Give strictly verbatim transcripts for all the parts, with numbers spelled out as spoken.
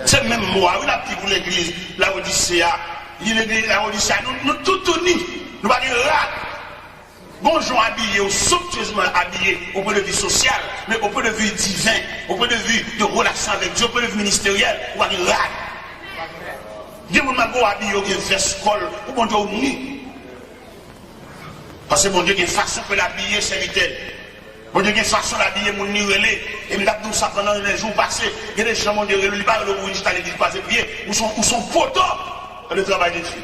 Se menm mo a, wi, l ap di pou legliz Laodise a. Li legliz Laodise a, nou, nou tout touni. Nou pa gen rad. Bon jan w abiye, ou somptyezman abiye, o pwen de vi sosyal, men o pwen de vi diven, o pwen de vi de relasyon avèk Dye, o pwen de vi ministeryèl, ou pa gen rad. Gen moun malgre w abiye, ou gen vès kòl, ou Bondye ou ni. Paske Bondye gen fason pou l abiye sèvitè l. Bondye gen fason l abiye moun li rele. E m t ap di w sa pandan lè jou pase. Gen de jan Bondye rele w, li pa rele w pou vin chita legliz kwaze pye. Ou se yon, ou se yon poto dans le travail de Dieu.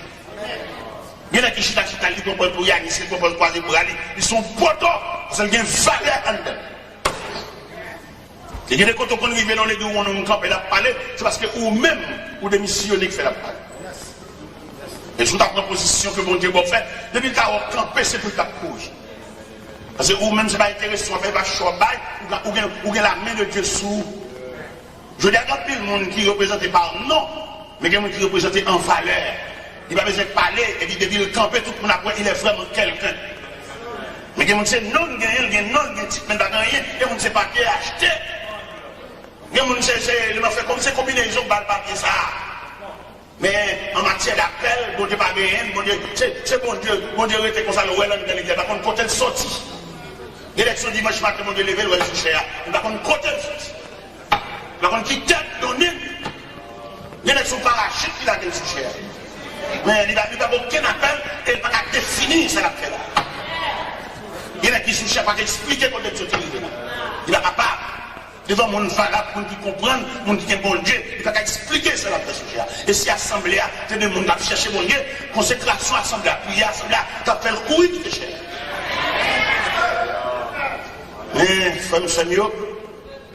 Gen nèg ki chita, chita, li pran pòz pou Yanis, li pran pòz kwaze bra li. Li se yon poto. Paske l gen valè anndan l. E gen de kote w konn rive nan legliz, ou wè yon nonm kanpe, l ap pale, se paske ou menm, ou demisyone ki fè l ap pale. E si w ta pran pozisyon ke Bondye ba w fè, depi l ta wè w kanpe, se pou l t ap kouri. Paske ou menm, se pa enterese w ap fè, pa cho w ap bay, ou gen, ou gen, ou gen la men de Dye sou ou. Jodi a, gen anpil moun ki reprezante pa non, men gen moun ki reprezante an valè. Li pa bezwen pale, epi depi l kanpe, tout moun ap wè, il est vraiment quelqu'un. Men gen moun se non l genyen, l gen non, l gen tit, men l pa gen anyen. Gen moun se papye achte. Gen moun se, se, li nan fè kòm se konbinezon k ba l papye sa a. Men an matyè dapèl, Bondye pa genyen, Bondye, se, se Bondye, Bondye rete konsa, l wè l anndan legliz la, pa konn kote l soti. Gen nèg se yon dimanch maten, Bondye leve l, wè l sou chè a, li pa konn kote l soti. Li pa konn ki tèt donnen l. Gen nèg se yon parachit ki lage l sou chè a. Men li pa, li pa gen okenn apèl e li pa ka defini sa l ap fè la. Gen nèg ki sou chè pa ka eksplike kote l soti rive la. Li pa kapab. Devan moun valab, moun ki konprann, moun ki gen Bondye, li pa ka eksplike sa l ap fè sou chè a. E si asanble a te de moun k ap chèche Bondye, konsekrasyon asanble a, priyè asanble a, t ap fè l kouri kite chè a. Men, frè m, sè m yo,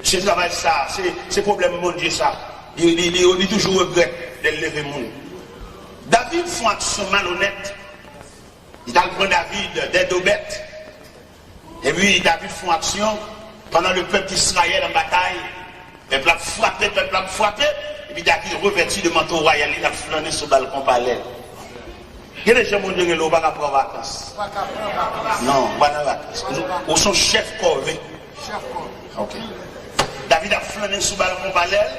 se travay sa, se, se pwoblèm Bondye sa. Li, li, li, li toujou regrèt lè l leve moun. David fè yon aksyon malonèt. Li t al pran David dè do bèt. Epi David fè yon aksyon pandan le pèp Izrayèl an batay. Pèp la ap frape, pèp la ap frape. Epi David revèti de manto wayal li, l ap flannen sou balkon palè l. Gen de jan Bondye rele w, ou pa ka pran vakans. Non, ou pa nan vakans. Ou, ou se yon chèf kòve. Ok. David ap flannen sou balkon palè l.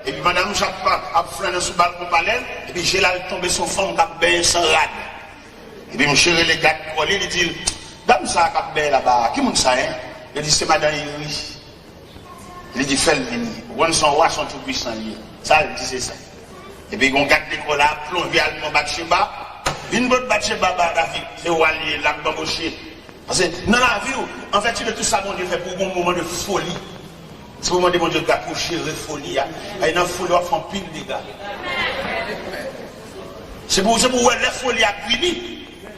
Epi madanm sa ap, ap flannen sou balkon palè l. Epi je l al tonbe sou yon fanm k ap benyen san rad. Epi misye rele gad kò li, li di l, dam sa a k ap benyen laba a, ki moun sa ye? Li di, se madan Iri. Li di, fè l vini. Ou konn se yon wa, se yon toupwisan li ye. Sa l di, se sa. Epi gen yon gad de kò la ap plonje al pran Batcheba. Vin pot Batcheba ba David. Se wa l ye, l ap banboche. Paske nan lavi w, an vèti de tout sa Bondye fè pou ou, gen yon moman de foli. Se pou w mande Bondye gad pou w jere foli a. Paske nan foli w ap fè anpil dega. Se pou, se pou w wè lè foli a ap vini,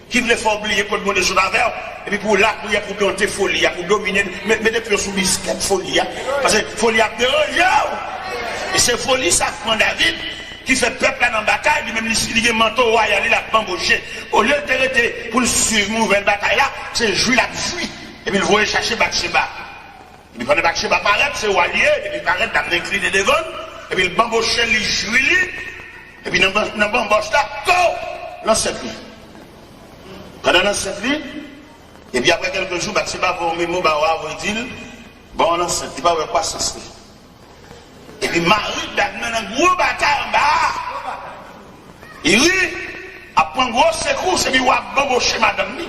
ki vle fè w bliye kot Bondye sot avè w, epi pou w lapriyè pou w donte foli a, pou w domine, met, mete pye w sou biskèt foli a. Paske foli a ap deranje w. E se foli sa k pran David, ki fè pèp la nan batay, li menm li, li gen manto wayal li, l ap banboche. Olye l te rete pou l swiv nouvèl batay la, se jwi l ap jwi. Epi l voye chache Batcheba. Epi pandan Batcheba parèt, se wa l ye, epi l parèt, dam nan enkline devan l, epi l banboche l, li jwi li, epi nan ban-, nan banbòch la, pow! L ansent li. Pandan l ansent li, epi apre kèlke jou, Batcheba voye yon memo ba wa a, voye di l, bon, l ansent, li pa wè kwasans li. Epi mari David nan gwo batay anba a. Iri ap pran gwo sekous epi wa ap banboche madanm li.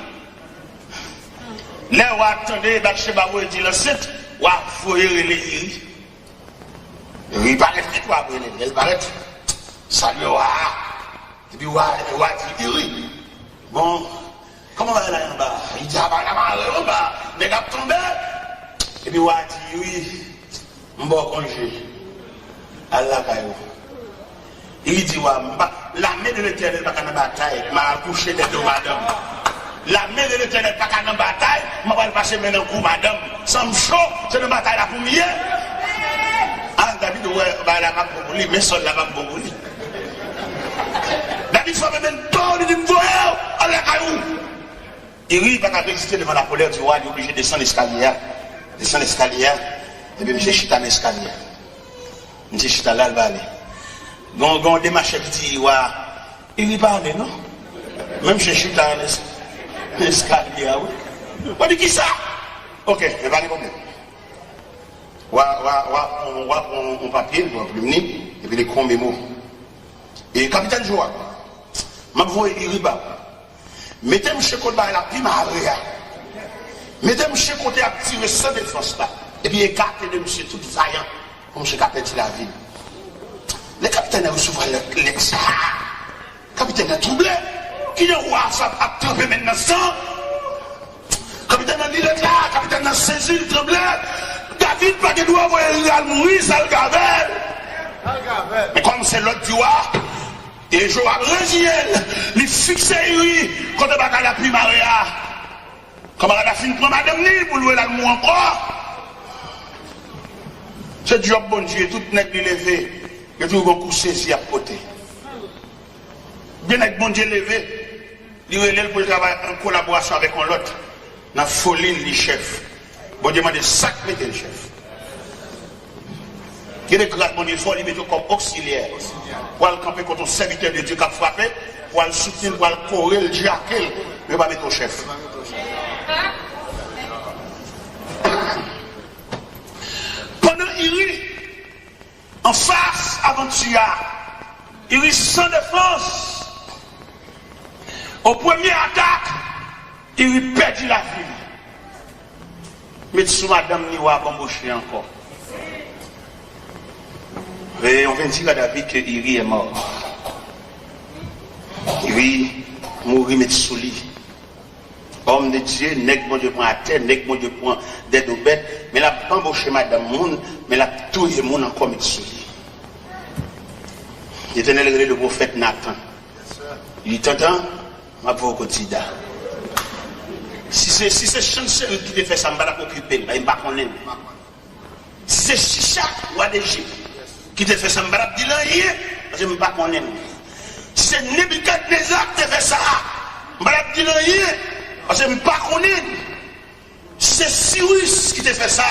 Lè wa a tande Batcheba voye di l ansent, wa a voye rele Iri. Iri parèt vit, wa a rele l. Lè l parèt, salye wa a. Epi wa, wa di, Iri, bon, kòman bagay la ye anba? Li di, a, bagay la mare anba. Nèg ap tonbe. Epi wa di, Iri, m ba w konje. Al lakay ou. Iri di wa, m pa, lame de Letènèl pa ka nan batay. M al kouche dèyè do madanm. Lame de Letènèl pa ka nan batay. M ap al pase men nan kou madanm. San m cho, se nan batay la pou m ye. A, David wè bagay la p ap bon pou li, men Sòl la p ap bon pou li. David frape men l, li di, m voye w al lakay ou. Iri pa ka reziste devan la colère du roi, li oblije desann eskalye a. Desann eskalye a, epi misye chita nan eskalye a. Misye chita la, l pale. Gon, gon demachè ki di wa, Iri pa ale non. Men misye chita nan es-, nan eskalye a, wi. Mwen di, kisa? Ok, e pa gen pwoblèm. Wa, wa, wa pran, wa pran yon papye, wa plim li, epi li konbe mo. E kapitèn Joab, m ap voye Iri ba ou. Mete mouche kote bagay la pi mare a. Mete mouche kote y ap tire san defans la. Epi ekate de mouche tout vayan pou mouche ka pèdi lavi l. Lè kapitèn nan resevwa lèt, lèt sa a, kapitèn nan twouble. Kijan wa sa ap tranpe men nan san? Kapitèn nan li lèt la, kapitèn nan sezi, li tranble. David pa gen dwa voye Iri al mouri, sa l ka fè l. Men kòm se lòd di wa, e Joab reziyen l, li fikse Iri kote bagay la pi mare a. Kanmarad la fin pran madanm li pou l voye l al mouri ankò. Se djòb Bondye, tout nèg li leve, yo toujou gon kou sezi y ap pote. Gen nèg Bondye leve, li rele l pou l travay an kolaborasyon avèk yon lòt. Nan foli l, li chèf. Bondye mande sa k mete l chèf. Gen de gras Bondye fè w, li mete w kòm oksilyè. Pou al kanpe kont yon sèvitè de Dye k ap frape, pou al soutni l, pou al kore l, djake l, men yo pa mete w chèf. Pandan Iri anfas avanti a, Iri san defans. O premye atak, Iri pèdi lavi l. Met sou madanm li, wa banboche ankò. Et on vient dire à David que Iri est mort. Iri mouri, met sou li. Homme de Dieu, nèg Bondye pran atè, nèg Bondye pran dèdobèt, men l ap banboche madanm moun, men l ap touye moun ankò, met sou li. Letènèl rele le pwofèt Natan. Li di, Natan, m ap voye w kot Tida. Si se, si se Chann Serik ki te fè sa, m pa t ap okipe l, paske m pa konnen l. Si se Sichak, wa Dejip, ki te fè sa, m pa t ap di l anyen, paske m pa konnen l. Si se Nebikadneza ki te fè sa, m pa t ap di l anyen, paske m pa konnen l. Si se Siris ki te fè sa,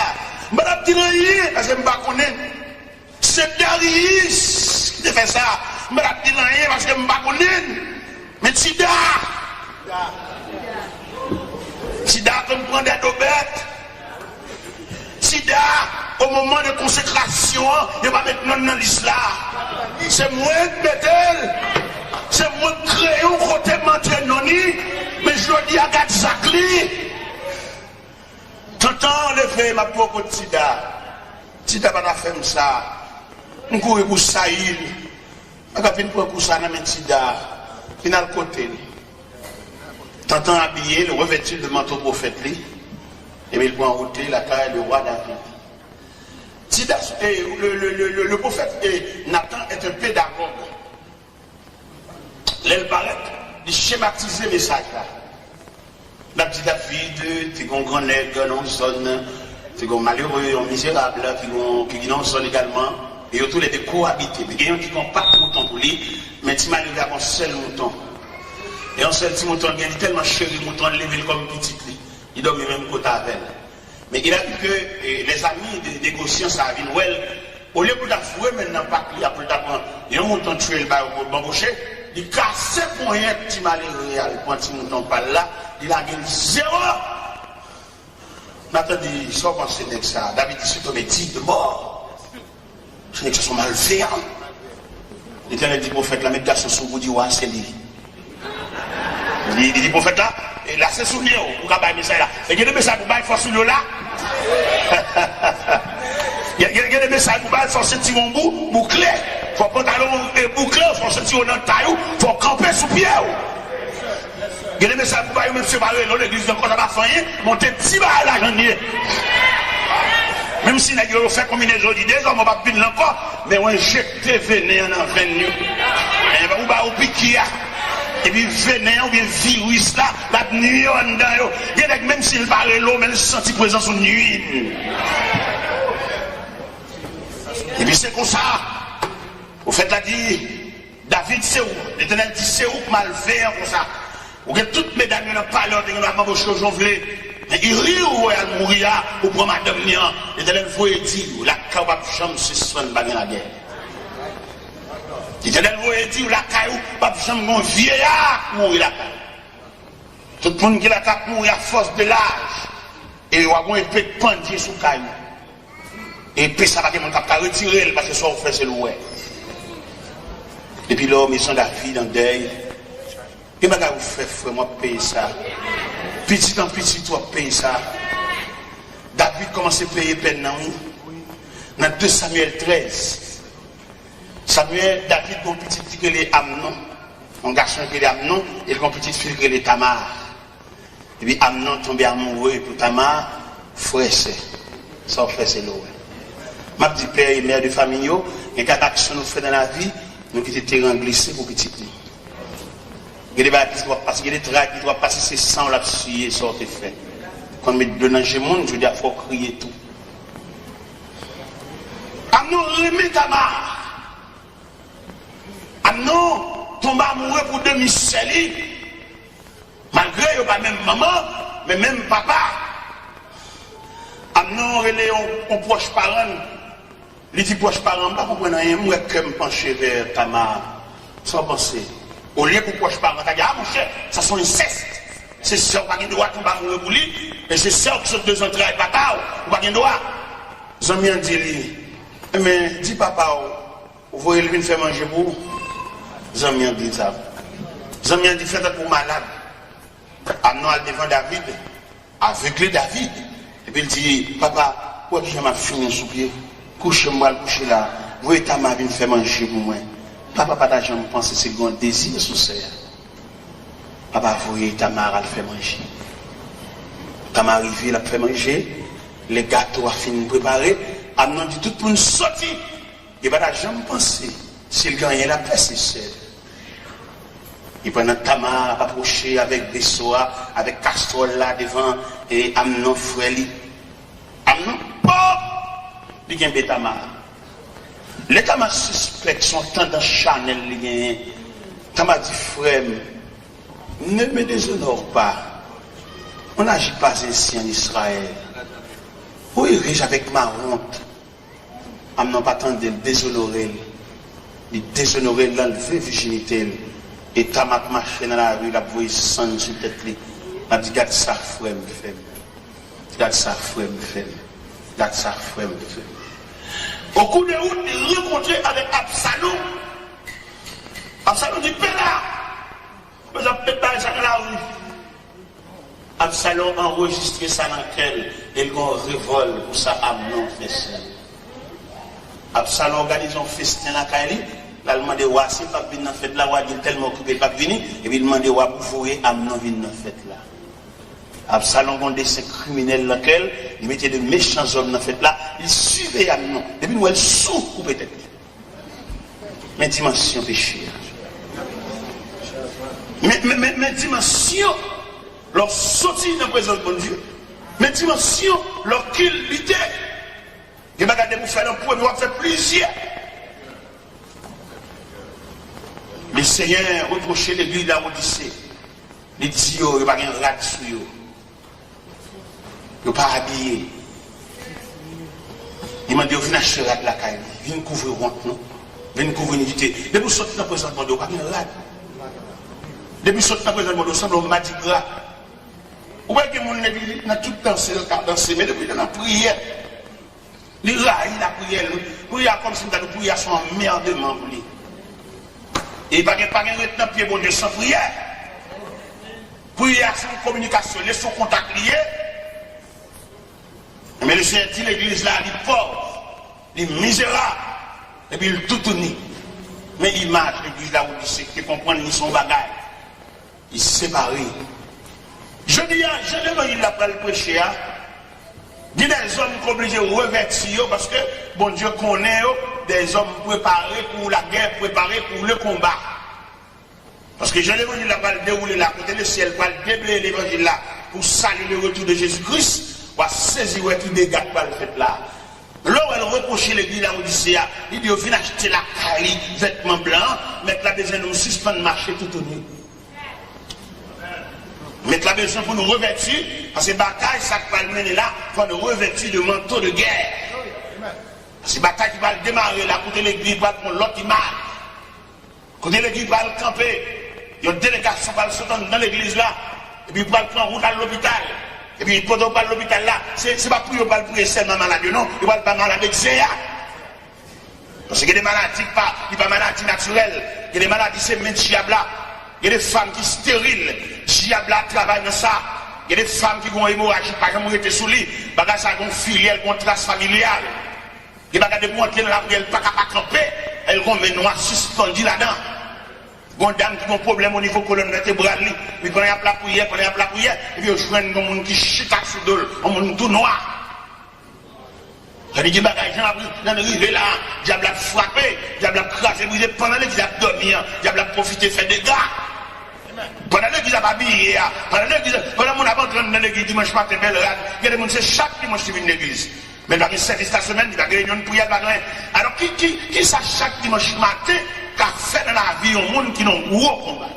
m pa t ap di l anyen, paske m pa konnen l. Si se Dariyis ki te fè sa, m pa t ap di l anyen, paske m pa konnen l. Men Tida, Tida konn pran dèdobèt. Tida, o moman de konsekrasyon an, yo pa met non l nan lis la. Se mwen k mete l. Se mwen k kreye yon kote m antre non li. Men jodi a, gad zak li. Tantan leve, m ap pran kot Tida. Tida pa ta fè m sa. M kouri pou Sayil. Mwen ka vin pran kou sa nan men Tida, vin al kote l. Tantan abiye l, revèti l de manto pwofèt li, epi l pran wout li lakay le wa David. Tida, eh, le, le, le, le, le pwofèt, eh, Natan est un pédagogue. Lè l parèt, li chematize mesaj la. N ap di David te gen yon gran nèg nan yon zòn, te gen yon malere, yon mizerab ki gen, ki gen nan yon zòn egalman, e yo toulède kowabite. Men gen yon ki gen yon pak mouton pou li, men ti malere a gen yon sèl mouton. E yon sèl ti mouton l gen, li tèlman cheri mouton an, li leve l kòm pitit li. Li dòmi menm kote avè l. Men il arrive que, eh, les amis de négociant sa a vin wè l, olye pou l ta foure men l nan pak li a, pou l ta pran yon mouton tchwe l ba yo pou banboche, li kase ponyèt ti malere a, li pran ti mouton pa l la, li lage l zewo. Natan di, sa w panse nèg sa a? David di, c'est un digne de mort. Se nèg sa se yon malveyan. Letènèl di pwofèt la, met gason sou ou, di wa se li. Li, li di pwofèt la, e la se soulye w, ou ka bay mesaj la. E gen de mesaj pou bay, fò soulye w la. Gen, gen, gen de mesaj pou bay, fò sentiwon w bou-, boukle. Fò pantalon w, e, boukle, fò sentiwon w nan tay ou, fò w kanpe sou pye w. Gen de mesaj pou bay yo, menm si yo pa rele w legliz ankò, sa pa fè anyen, monte ti bagay la jan l ye. Menm si nèg yo, yo fè konbinezon, yo di dezòmè w p ap vin la ankò, men w enjekte venen an nan venn yo. Men ou ba yo piki a. Epi venen an oubyen viris la, l ap nwi yo anndan yo. Gen nèg, menm si l pa rele w, men l santi prezans ou nwi l. Epi se konsa, pwofèt la di, David, se ou. Letènèl di, se ou k malveyan konsa. Ou gen tout medam yo nan palè, ou te gen dwa manboche yo jan w vle. Men Iri ou voye al mouri a, ou pran madanm li an. Letènèl voye di, lakay ou p ap janm sispann pa gen lagè. Letènèl voye di, lakay ou p ap janm gen yon vyeya k mouri lakay ou. Tout moun ki la k ap mouri a fòs de laj. E w ap gen yon epe k pandye sou kay ou. Epe sa pa gen moun k ap ka retire l, paske sa w fè, se l ou wè. Depi lè w mezon David an dèy, gen bagay ou fè, frè m, w ap peye sa. Pitit an pitit, w ap peye sa. David kòmanse peye pèn nan, wi. Nan de Samyèl trèz, Samyèl, David gen yon pitit li rele Amnon, yon gason ki rele Amnon, e l gen yon pitit fi l ki rele Tamar. Epi Amnon tonbe amoure pou Tamar, frè, sè. Sa w fè, se l ou wè. M ap di pè e mè de fanmi yo, gen kèk aksyon nou fè nan lavi, nou kite teran glise pou pitit nou. Gen de bagay pitit w ap pase, gen de tray pitit w ap pase, se san w l ap siye, sa w te fè. Konn met dlo nan je moun, jodi a fò w kriye tou. Amnon renmen Tamar. Amnon tonbe amoure pou demi sè li. Malgre yo pa menm manman, men menm papa. Amnon rele yon, yon pwòch paran l. Li di pwòch paran, "M pa konprann anyen, m wè kè m panche vè Tamar. Sa w panse?" Olye pou pwòch paran ta di, "A, monchè, sa se yon ensès. Se sè w, pa gen dwa tonbe amoure pou li, e se sè w ki sot de zantray papa w, ou pa gen dwa." Zanmi an di li, "Enben, di papa w, ou voye l vin fè manje pou ou." Zanmi an di l sa. Zanmi an di, "Fè tankou w malad." Amnon al devan David, avegle David, epi l di, "Papa, ou wè kijan m ap fini sou pye? Kouche m pral kouche la, voye Tamar vin fè manje pou mwen." Papa pa ta janm panse se l gen yon dezi sou sè a. Papa voye Tamar al fè manje. Tamar rive, l ap fè manje. Lè gato a fin prepare, Amnon di tout moun soti. Li pa ta janm panse si l gen anyen l ap fè, se sè l. Epandan Tamar ap apwoche avèk veso a, avèk kastwòl la devan, e, Amnon frè li. Amnon, pòp! Li kenbe Tamar. Lè Tamar sispèk se yon tandans chanèl li genyen, Tamar di, "Frè m, ne me déshonore pas. On n'agit pas ainsi en Israël. Où irai-je avec ma honte?" Amnon pa tande l, dezonore l. Li dezonore l, l anlve vijinite l. E Tamar ap mache nan lari, l ap voye sann sou tèt li. L ap di, "Gad sa frè m fè m. Gad sa frè m fè m. Gad sa frè m fè m." Au cours de route, li rankontre avèk Absalon. Absalon di, "Pè la, bezwen ap met bagay sa nan lari." Absalon anrejistre sa nan kè l, e l gen yon revòl pou sa Amnon fè sè l. Absalon òganize yon festen lakay li, l al mande wa si l p ap vin nan fèt la, wa di l tèlman okipe l p ap vini, epi l mande wa pou voye Amnon vin nan fèt la. Absalon gen yon desen kriminèl nan kè l, li mete de mechan zòm nan fèt la, li siveye Amnon, depi l wè l sou, koupe tèt li. Men dimansyon peche a. Men, men, men, men dimansyon lè w soti nan prezans Bondye. Men dimansyon lè w kilbite. Gen bagay depi w fè nan premye, w ap fè plizyè. Lesenyè repwoche legliz Lawodise. Li di yo, yo pa gen rad sou yo. Yo pa abiye. Li mande yo vin achte rad lakay li. Vin kouvri wont nou. Vin kouvri nidite. Depi w sot nan prezans Bondye, ou pa gen rad. Depi w sot nan prezans Bondye, ou sanble yon madigra. Ou wè gen moun legliz nan tout danse, yo ka danse, men depi yo nan priyè, li rayi lapriyè. Priyè a kòmsi m ta di w priyè a se yon anmèdeman pou li. E pa gen, pa gen ret nan pye Bondye san priyè. Priyè a se yon kominikasyon, li se yon kontak li ye. Men Lesenyè di legliz la, li pòv, li mizerab, epi li toutouni. Men imaj legliz Lawodise ki te konprann li se yon bagay. Li separe. Jodi a, jan levanjil la pral preche a, gen dèzòm ki oblije revèti yo, paske Bondye konnen yo, dèzòm prepare pou lagè, prepare pou le konba. Paske jan levanjil la pral dewoule la, kote lesyèl pral debleye levanjil la pou sali le retour de Jésus-Christ, w a sezi wè ki dega k pral fèt la. Lè w wè l repwoche legliz Lawodise a, li di yo vin achte lakay li vètman blan, mèt la bezwen nou sispann mache toutouni. Mèt la bezwen pou nou revèti, paske batay sa k pral mennen la, fò nou revèti de manto de gè. Paske batay ki pral demare la, kote legliz pral pran lòt imaj. Kote legliz pral kanpe, yon delegasyon pral sot anndan legliz la, epi pral pran wout al lopital. Epi, pandan yo pral lopital la, se, se pa priye yo pral priye sèlman malad yo, non. Yo pral ba malad egzè a. Paske gen de maladi ki pa, ki pa maladi natirèl. Gen de maladi se men dyab la. Gen de fanm ki esteril. Dyab la ap travay nan sa. Gen de fanm ki gen yon emoraji ki pa janm rete sou li. Bagay sa gen yon filyè, l gen yon tras familyal. Gen bagay depi w antre nan lapriyè, l pa ka pa kanpe. L gen yon men nwa sispann ladan. Gon dam ki gon pwoblèm o nivo kolòn vètebral li. Epi pandan y ap lapriyè, pandan y ap lapriyè, epi yo jwenn gon moun ki chita sou do l, yon moun tou nwa. Sa vle di bagay jan ap nan rive la, dyab la ap frape, dyab la ap kraze brize pandan legliz ap dòmi an, dyab la ap pwofite fè dega. Pandan legliz ap abiye a, pandan legliz, pandan moun ap antre anndan legliz dimanch maten bèl rad, gen de moun se chak dimanch li vin legliz. Men li pa gen sèvis lasemèn, li pa gen reyinyon priyè, li pa gen anyen. Alò, ki, ki, ki sa chak dimanch maten ka fè nan lavi yon moun ki nan gwo konba?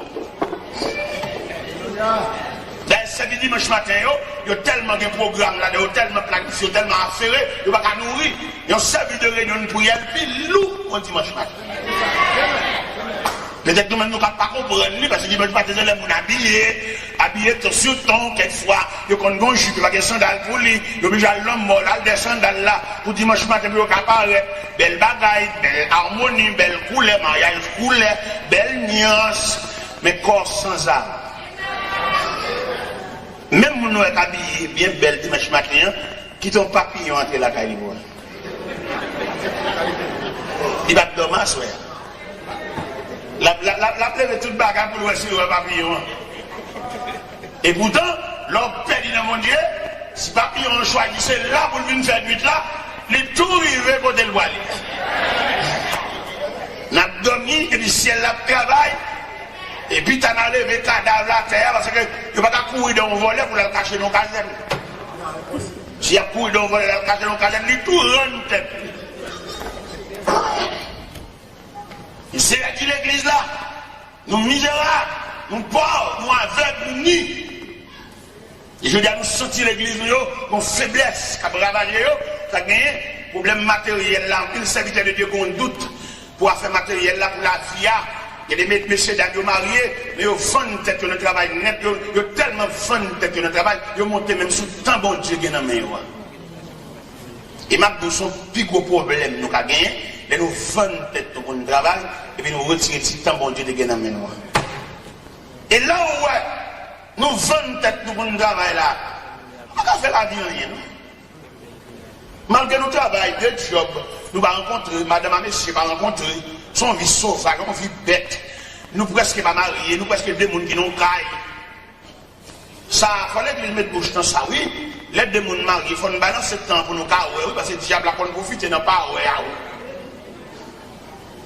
Dayè, sèvis dimanch maten yo, yo tèlman gen pwogram ladan, yo tèlman planifye, yo tèlman afere, yo pa ka nouri. Yon sèvis de reyinyon priyè pi lou yon dimanch maten. Petèt nou menm nou ka pa konprann li, paske dimanch maten se lè moun abiye, abiye tan sou tan, kèk fwa, yo konn gon jip, yo pa gen sandal pou li, yo oblije al nan mòl, al dèyè sandal la, pou dimanch maten pou yo ka parèt. Bèl bagay, bèl amoni, bèl koulè, maryaj koulè, bèl nyans, men kò san zam. Menm moun nou wè k abiye byen bèl dimanch maten an, kite yon papiyon antre lakay li pou wè. Li p ap dòmi aswè a. L ap, l ap, l ap, l ap leve tout bagay pou l wè si l wè papiyon an. Epoutan, lè w pèdi nan Bondye, si papiyon an chwazi se la pou l vin fè nwit la, li tou rive kote l pwale. N ap dòmi, epi syèl la ap travay, epi ta n a leve kadav la atè a, paske yo pa ka kouri dèyè yon vòlè pou l al kache nan yon kazèn. Si y ap kouri dèyè yon vòlè, l al kache nan yon kazèn, li tou rann tèt li. Se sa ki legliz la. Nou mizerab, nou pòv, nou avèg, nou ni. E jodi a nou santi legliz nou yo, gon feblès k ap ravaje yo, sa genyen, pwoblèm materyèl la, anpil sèvitè de Dye gon dout pou afè materyèl la, pou lavi a. Gen de me-, mesye dam yo marye, men yo vann tèt yo nan travay nèt, yo, yo tèlman vann tèt yo nan travay, yo monte menm sou tan Bondye gen nan men yo a. E m ap di w, se yon pi gwo pwoblèm nou ka genyen, lè nou vann tèt nou pou n travay, epi nou retire ti tan Bondye te gen nan men nou an. E lè w wè nou vann tèt nou pou n travay la, nou pa ka fè lavi anyen, non. Malgre nou travay de djòb, nou pa rankontre, madanm a mesye pa rankontre, se yon vi sovaj, yon vi bèt. Nou prèske pa marye, nou prèske de moun ki nan yon kay. Sa, fò legliz met bouch nan sa, wi. Lè de moun marye, fò n balanse tan pou nou ka wè, wi, paske dyab la konn pwofite nan pa wè a, wi.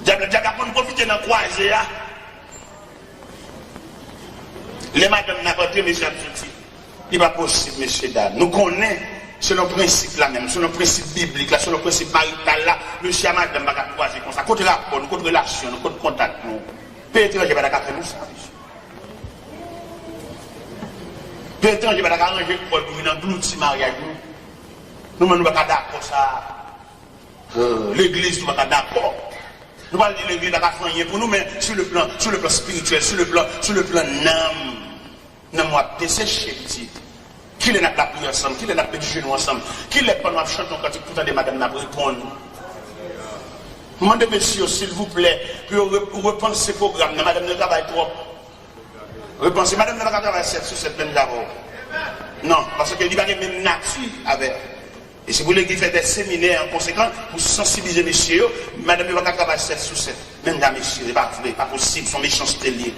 Dyab la, dyab la konn pwofite nan kwaze a. Lè madanm nan ap antre, mesye ap soti. Li pa posib, mesye dam. Nou konnen, selon prensip la menm, selon prensip biblik la, selon prensip marital la, mesye a madanm pa ka kwaze konsa. Kot rapò nou, kot relasyon nou, kot kontak nou? Peyi etranje pa ta ka fè nou sa, mesye. Peyi etranje pa ta ka ranje kò nou vin anglouti maryaj nou. Nou menm nou pa ka dakò sa. Euh, legliz nou pa ka dakò. Nou pral di legliz pa ka fè anyen pou nou, men sou le plan, sou le plan espirityèl, sou le plan, sou le plan nanm, nanm w ap deseche, pitit. Kilè n ap lapriyè ansanm? Kilè n ap met jenou ansanm? Kilè pandan w ap chante yon kantik pou tande madanm nan ap reponn? Mande mesye yo, silvouplè, pou yo re-, repanse pwogram nan. Madanm nan travay twòp. Repanse. Madanm nan pa ka travay sèt sou sèt menm jan avè w. Non, paske li pa gen menm nati avè w. E se pou legliz fè de seminè an konsekan pou sansibilize mesye yo. Madanm yo pa ka travay sèt sou sèt. Menm jan mesye, se pa vre, pa posib, se yon mechanste l ye.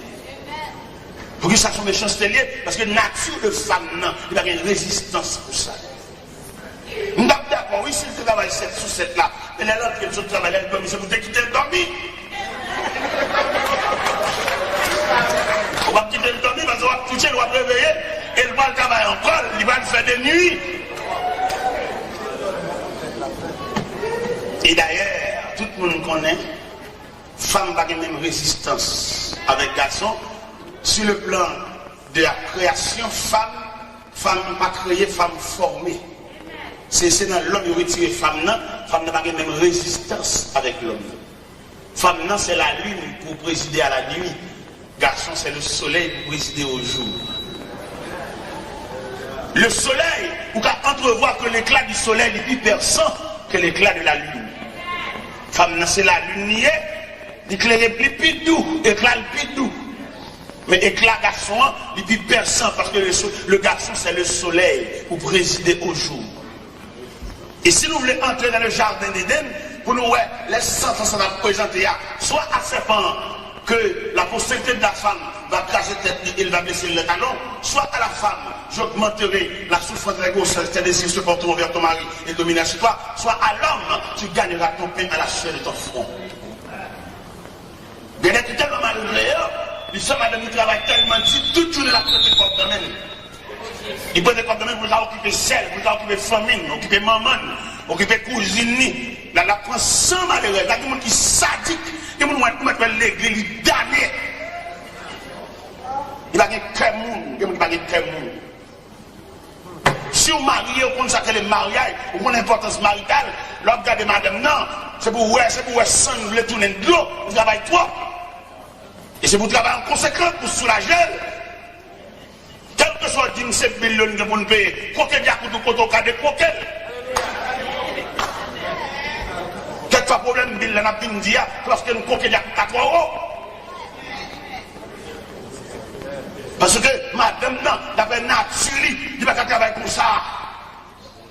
Poukisa se yon mechanste l ye? Paske nati de fanm nan, li pa gen rezistans pou sa. M t ap dakò, wi, si l te travay sèt sou sèt la. Men lè l antre, l sot travay, lè l dòmi, se pou te kite l dòmi. Ou p ap kite l dòmi, paske w ap touche l, w ap reveye, e l pral travay ankò, li pral fè de nwi. E dayè, tout moun konnen, fanm pa gen menm rezistans avèk gason. Sur le plan de la création, fanm, fanm pa kreye, fanm fòme. Se, se nan lòm yo retire fanm nan, fanm nan pa gen menm rezistans avèk lòm nan. Fanm nan, c'est la lune pour présider à la nuit. Garçon, c'est le soleil pour présider au jour. Le soleil, ou ka entrevoir que l'éclat du soleil li pi pèsan que l'éclat de la lune. Fanm nan se lalin li ye, li klere li pi dou, ekla l pi dou. Men ekla gason an, li pi pèsan, paske le, so- le garçon c'est le soleil pour présider au jour. E si nou vle antre nan le jardin d'Éden, pou nou wè lè sèpan sa ap prezante a, swa a sèpan an, que la postérité de la femme va craser tête li et il va blesser le talon, soit à la femme, j'augmenterai la souffrance des grossesses, tes désirs se porteront vers ton mari et dominera sur toi, soit à l'homme, tu gagneras ton pain à la sueur de ton front. Gen nèg ki tèlman malonè, li fè madanm li travay tèlman di, tout jounen l ap prete kòb nan men l. Li prete kòb nan men l pou l ka okipe sè l, pou l ka okipe fanmi l, okipe manman l, okipe kouzin li. La, l ap pran san malerèz. La, gen moun ki sadik, gen moun ou mèt wè legliz, li dane. Li pa gen kè moun, gen moun ki pa gen kè moun. Si w marye, ou konn sa k rele maryaj, ou konn enpòtans marital, lè w ap gade madanm nan, se pou w wè, se pou w wè san l vle tounen dlo, ou travay twòp. E se pou w travay an konsekans pou w soulaje l. Kèlkeswa w di m se bil yo n gen pou n peye, koke dyakout ou kote w ka dekwoke l. Kèlkeswa pwoblèm bil la n ap vin di a, se paske n koke dyakout la twò wo. Paske madanm nan, daprè nati li, li pa ka travay konsa.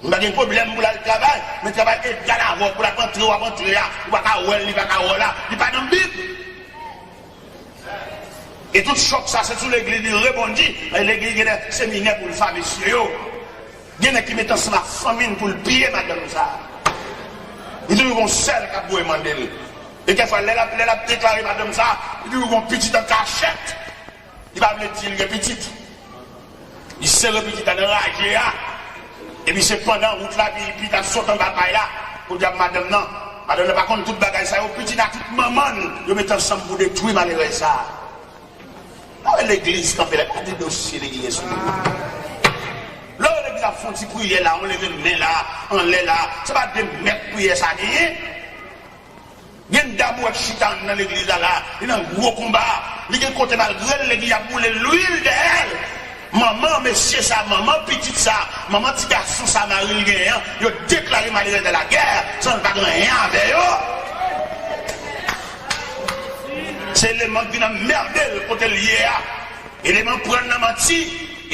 M pa gen pwoblèm pou l al travay, men travay egal avè w, pou l ap antre, w ap antre a, ou pa ka wè l, li pa ka wè w la, li pa nan Bib. E tout chòk sa, se sou legliz li rebondi, e legliz gen de seminè pou l fè mesye yo. Gen nèg ki met ansanm ak fanmi n pou l piye madanm sa. Li toujou gon sèl k ap voye mande l. E kèkfwa, lè l ap, lè l ap deklare madanm sa, li toujou gon pitit an kachèt. Li pa vle di l gen pitit. Li sere pitit la nan raje a. Epi se pandan wout la, epi, epi l ap sot anba kay la pou l di ak madanm nan. Madanm nan pa konn tout bagay sa yo. Pitit ak tout manman l, yo met ansanm pou detwi malerèz sa. Lè w wè legliz kanpe la, gade dosye legliz gen sou li. Lè w wè legliz ap fè yon ti priyè la, yon leve men la, anlè la, se pa de mèt priyè sa genyen. Gen dam ou wè k chita anndan legliz la la, li nan gwo konba, li gen kote malgre l, legliz ap boule lwil dèyè l. Manman mesye sa, manman pitit sa, manman ti gason sa mari l genyen an, yo deklare malerèz la lagè, san l pa gen anyen avè yo. Se eleman k vin anmède l kote l ye a. Eleman pran l nan manti,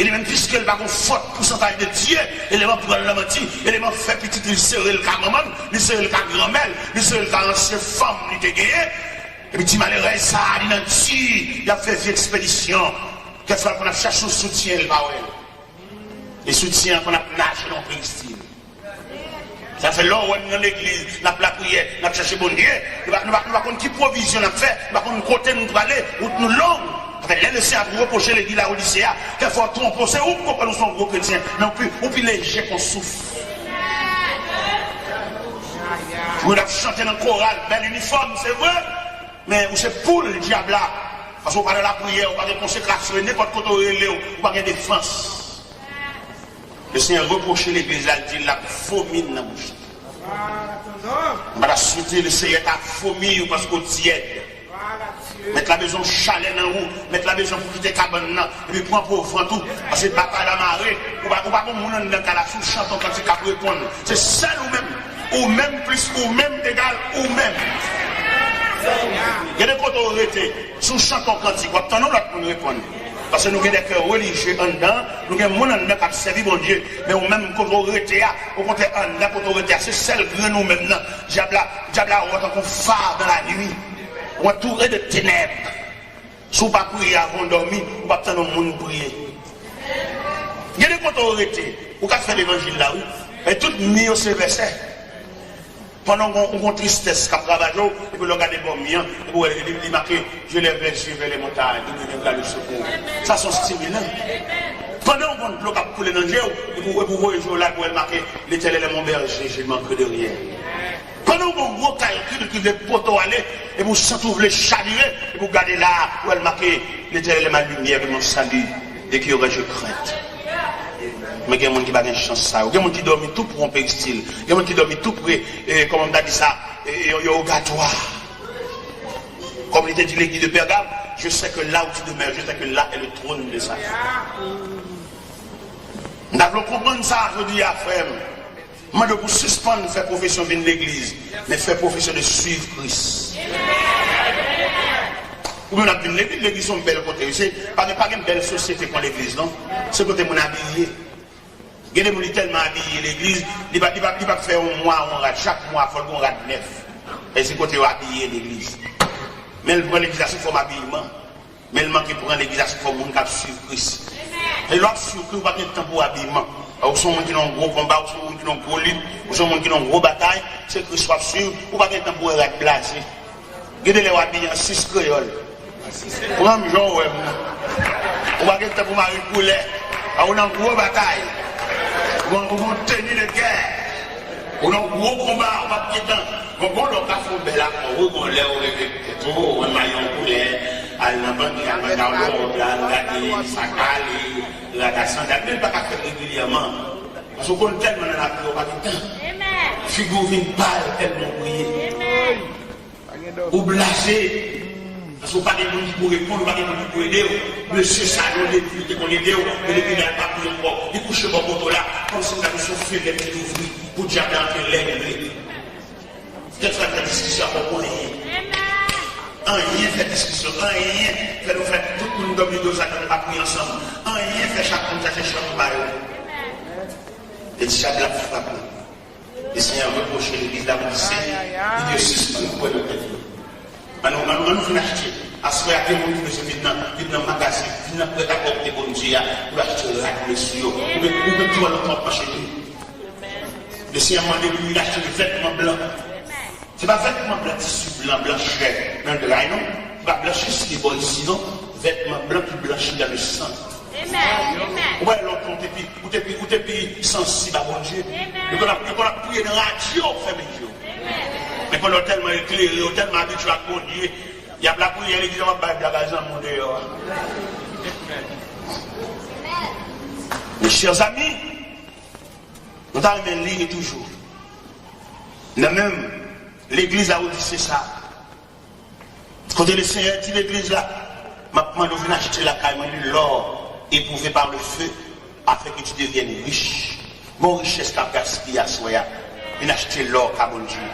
eleman piske l pa gon fòt pousantaj de Dye, eleman pran l nan manti, eleman fè pitit li sere l ka manman l, li sere l ka granmè l, li sere l ka ansyen fanm li te genyen. Epi ti malerèz sa a, li nan di, y ap fè vye ekspedisyon. Kèk fwa l konn ap chache yon soutyen, l pa wè l. E soutyen an konn ap naje nan yon peristil. Sa fè lè w wè n nan legliz, n ap lapriyè, n ap chache Bondye, nou pa, nou pa, nou pa konn ki pwovizyon n ap fè, nou pa konn kote nou prale, wout nou long. Sa fè lè Lesenyè ap repwoche legliz Laodise a, kèfwa w twonpe w, se ou k konprann ou se yon gwo kretyen, men ou pi, ou pi leje k yon souf. Moun ap chante nan koral, bèl inifòm, se vre, men ou se poul dyab la, paske ou pa nan lapriyè, ou pa gen konsekrasyon, e nenpòt kote w rele w, ou pa gen defans. Lesenyè repwoche legliz la, l di l ap vomi n nan bouch li. M pa ta swete Lesenyè ta vomi w paske w tyèd. Mèt la bezwen yon chalè nan ou, mèt la bezwen pou kite kabann nan, epi pran pwovant ou, paske batay la mare, ou pa, ou pa gon moun anndan kay la, si w chante yon kantik k ap reponn, se sèl ou menm, ou menm plis ou menm egal ou menm. Gade kote w rete. Si w chante yon kantik, w ap tann yon lòt moun reponn. Paske nou gen de kè relijye anndan, nou gen moun anndan k ap sèvi Bondye, men ou menm kote w rete a, okontrè anndan kote w rete a, se sèl grenn ou menm nan. Dyab la, dyab la wè w tankou yon phare dans la nuit. Ou antoure de tenèb. Si w pa priye avan w dòmi, ou p ap tann yon moun priye. Gen de kote w rete, ou ka fè levanjil la wi, men tout mi yo se vèsè. Pandan w gon, w gon tristès k ap ravaje w, epi lè w gade bò mi an, epi w wè li, li make, je lève les yeux vers les montagnes, d'où me viendra le secours. Sa se yon stimilan. Pandan w gon dlo k ap koule nan je w, epi w, epi w voye je w la, epi w wè l make, L'Éternel est mon berger, je ne manquerai de rien. Pandan w gon gwo kalkil ki vle pote w ale, epi w santi w vle chavire, epi w gade la, w wè l make, L'Éternel est ma lumière et mon salut, de qui aurais-je crainte? Men gen moun ki pa gen chans sa yo. Gen moun ki dòmi tou pre yon peristil. Gen moun ki dòmi tou pre, eh, kòman m ta di sa, eh, yon, yon ogatwa. Kòm li te di legliz de Pègam, je sais que là où tu demeures, je sais que là est le trône de Satan. M ta vle w konprann sa jodi a, frè m. M mande w pou sispann fè pwofesyon vin legliz, men fè pwofesyon de suivre Kris. Oubyen w ap vin legliz, legliz se yon bèl kote, wi. Se, pa gen, pa gen bèl sosyete kon legliz, non. Se kote moun abiye. Gen de moun, li tèlman abiye legliz, li pa, li pa, li pa fè yon mwa, yon rad. Chak mwa, fò l gen yon rad nèf. E se kote yo abiye legliz. Men l pran legliz la sou fòm abiman. Men l manke pran legliz la sou fòm moun k ap suiv Kris. E lè w ap suiv Kris, ou pa gen tan pou abiman. Ou se yon moun ki nan yon gwo konba, ou se yon moun ki nan yon gwo lit, ou se yon moun ki nan yon gwo batay, se Kris w ap suiv, ou pa gen tan pou wè rad blaze. Gen de lè w abiye an sis kreyòl. Pran m jan w wè m nan. Ou pa gen tan pou mare koulè. A, ou nan gwo batay. Ou nan, ou nan teni de gè. Ou nan gwo konba, ou p ap gen tan. Bon, bon, lè w ka fè yon bèl akò, wi, bon, lè w reve tèt ou, ou wè mayo koulè, al nan bandi a, banda w lòd la, al gade sa k ale, rad a sandal, men l pa ka fèt regilyèman. Paske w konn tèlman nan lapriyè, ou pa gen tan. Figi w vin pal tèlman w priye. Ou blaze. Paske w pa gen moun ki pou reponn, ou pa gen moun ki pou ede w. Mesye sa yo depi yo te konn ede w, men depi la l pa pou yo ankò. Li kouche bò kote w la, kòmsi m ta di se yon fenèt ki louvri pou dyab la antre lè li vle. Kèlkeswa fè diskisyon ak ou pou anyen. Anyen fè diskisyon, anyen fè nou fè tout moun dòmi do sa nou pa priye ansanm. Anyen fè chak moun chache chanm pa yo. E dyab la frape. E Senyè a repwoche legliz la pou li se, li di yo sispann kwè nan tèt yo. Ann nou, ann nou, ann nou vin achte. Aswè a, gen moun ki bezwen vin nan, vin nan magazen, vin nan prèt a pwòpte Bondye a, pou l achte rad mesye yo. Ou mèt, ou mèt tou al nan kòb manchete. Le Senyè mande pou vin achte vètman blan. Se pa vètman blan, tisi blan, blanchè nan dra, non. Se pa blanchis ki bò isi, non. Vètman blan ki blanchi dans le sang. Ou wè, lontan, ou te pi, ou te pi, ou te pi sansib a Bondye. Yo konn ap, yo konn ap priye nan radyo, fèmen je w. Men kounye a w tèlman eklere, w tèlman abitye ak Bondye, y ap lapriyè legliz, w ap bay blag a zanmi w deyò a. Mes chers amis, nou ta renmen li toujou. Nan menm legliz la, ou di se sa. Kote Lesenyè di legliz la, m ap mande w vin achte lakay mwen de lò epwouve pa le fe, afin ke tu devyenn rich. Gon richès k ap gaspiye aswè a. Vin achte lò ka Bondye.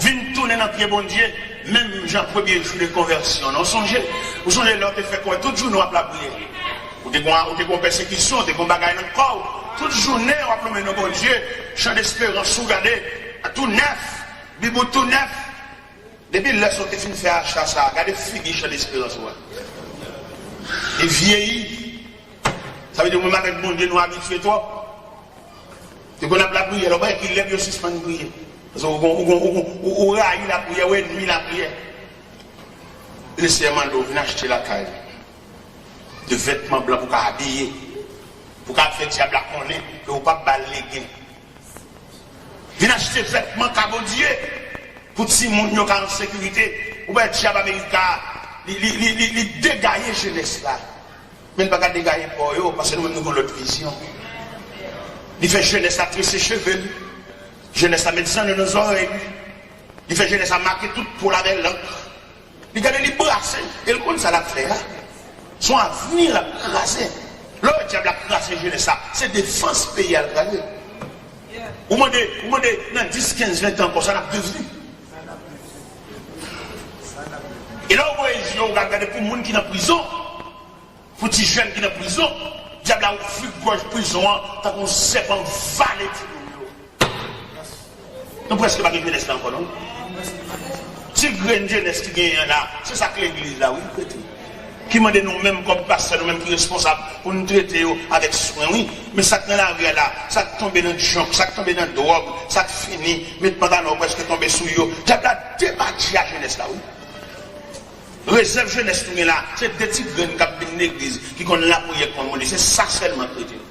Vin tounen nan pye Bondye, menm jan premye jou de konvèsyon an. Ou sonje, ou sonje lè w te fè kwè tout jounen w ap lapriyè. Ou te gon, ou te gon pèsekisyon, ou te gon bagay nan kò w. Tout jounen w ap lonmen non Bondye, chan desperans ou gade, tou nèf, bib ou tou nèf. Depi lè sa w te fin fè acha sa a, gade figi chan desperans ou a. Li vyeyi. Sa vle di ou menm avèk Bondye nou abitye twòp. Te konn ap lapriyè, lè w pa wè ki lè yo sispann priye. Paske ou gon, ou gon, ou gon, ou, ou rayi lapriyè, ou ènmi lapriyè. Lesenyè mande w vin achte lakay. De vètman blan pou w ka abiye. Pou w ka fè dyab la konnen ke ou p ap ba l legen. Vin achte vètman ka Bondye pou timoun yo ka an sekirite. Ou wè dyab Amerika a, li, li, li, li, li degaye jenès la. Men li pa ka degaye pa w yo, paske nou menm nou gen lòt vizyon. Li fè jenès la trese cheve l. Jenès la met zanno nan zòrèy li. Li fè jenès la make tout po l avè lank. Li gade, li brase, e l konn sa l ap fè a. Se yon avni l ap kraze. Lè w wè dyab la kraze jenès la, se defans peyi a l kraze. Ou mande, ou mande nan dis, kenz, ven tan ankò, sa n ap devni. E lè w voye je w, w gade pou moun ki nan prizon, pou ti jèn ki nan prizon, dyab la ouvri gòj prizon an, tankou yon sèpan vale timoun yo. Nou prèske pa gen jenès la ankò, non? Ti grenn jenès ki genyen an la, se sa k legliz la, wi, prete. Ki mande nou menm kòm pastè, nou menm ki responsab, pou nou trete yo avèk swen, wi. Men sa k nan lari a la, sa k tonbe nan djonk, sa k tonbe nan dwòg, sa k fini, met pantalon yo prèske tonbe sou yo. Dyab la depatye a jenès la, wi. Rezèv jenès nou gen la, se de ti grenn k ap vin legliz, ki konn lapriyè, k konn mande. Se sa sèlman k rete.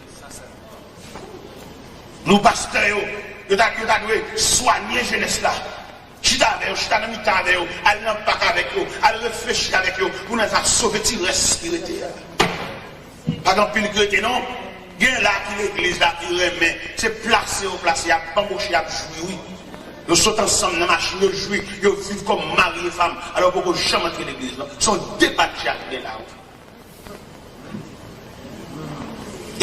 Nou pastè yo, yo ta, yo ta dwe swanye jenès la. Chita avè yo, chita nan mitan avè yo, al nan pak avèk yo, al reflechi avèk yo, pou nou sa sove ti rès ki rete a. Pa gen anpil ki rete non. Gen la ki legliz la ki renmen, se plase yo plase, y ap banboche, y ap jwi, wi. Yo sot ansanm nan machin, yo jwi, yo viv kòm mari e fanm, alò yo poko janm antre legliz non. Se yon depatya ki gen la, wi.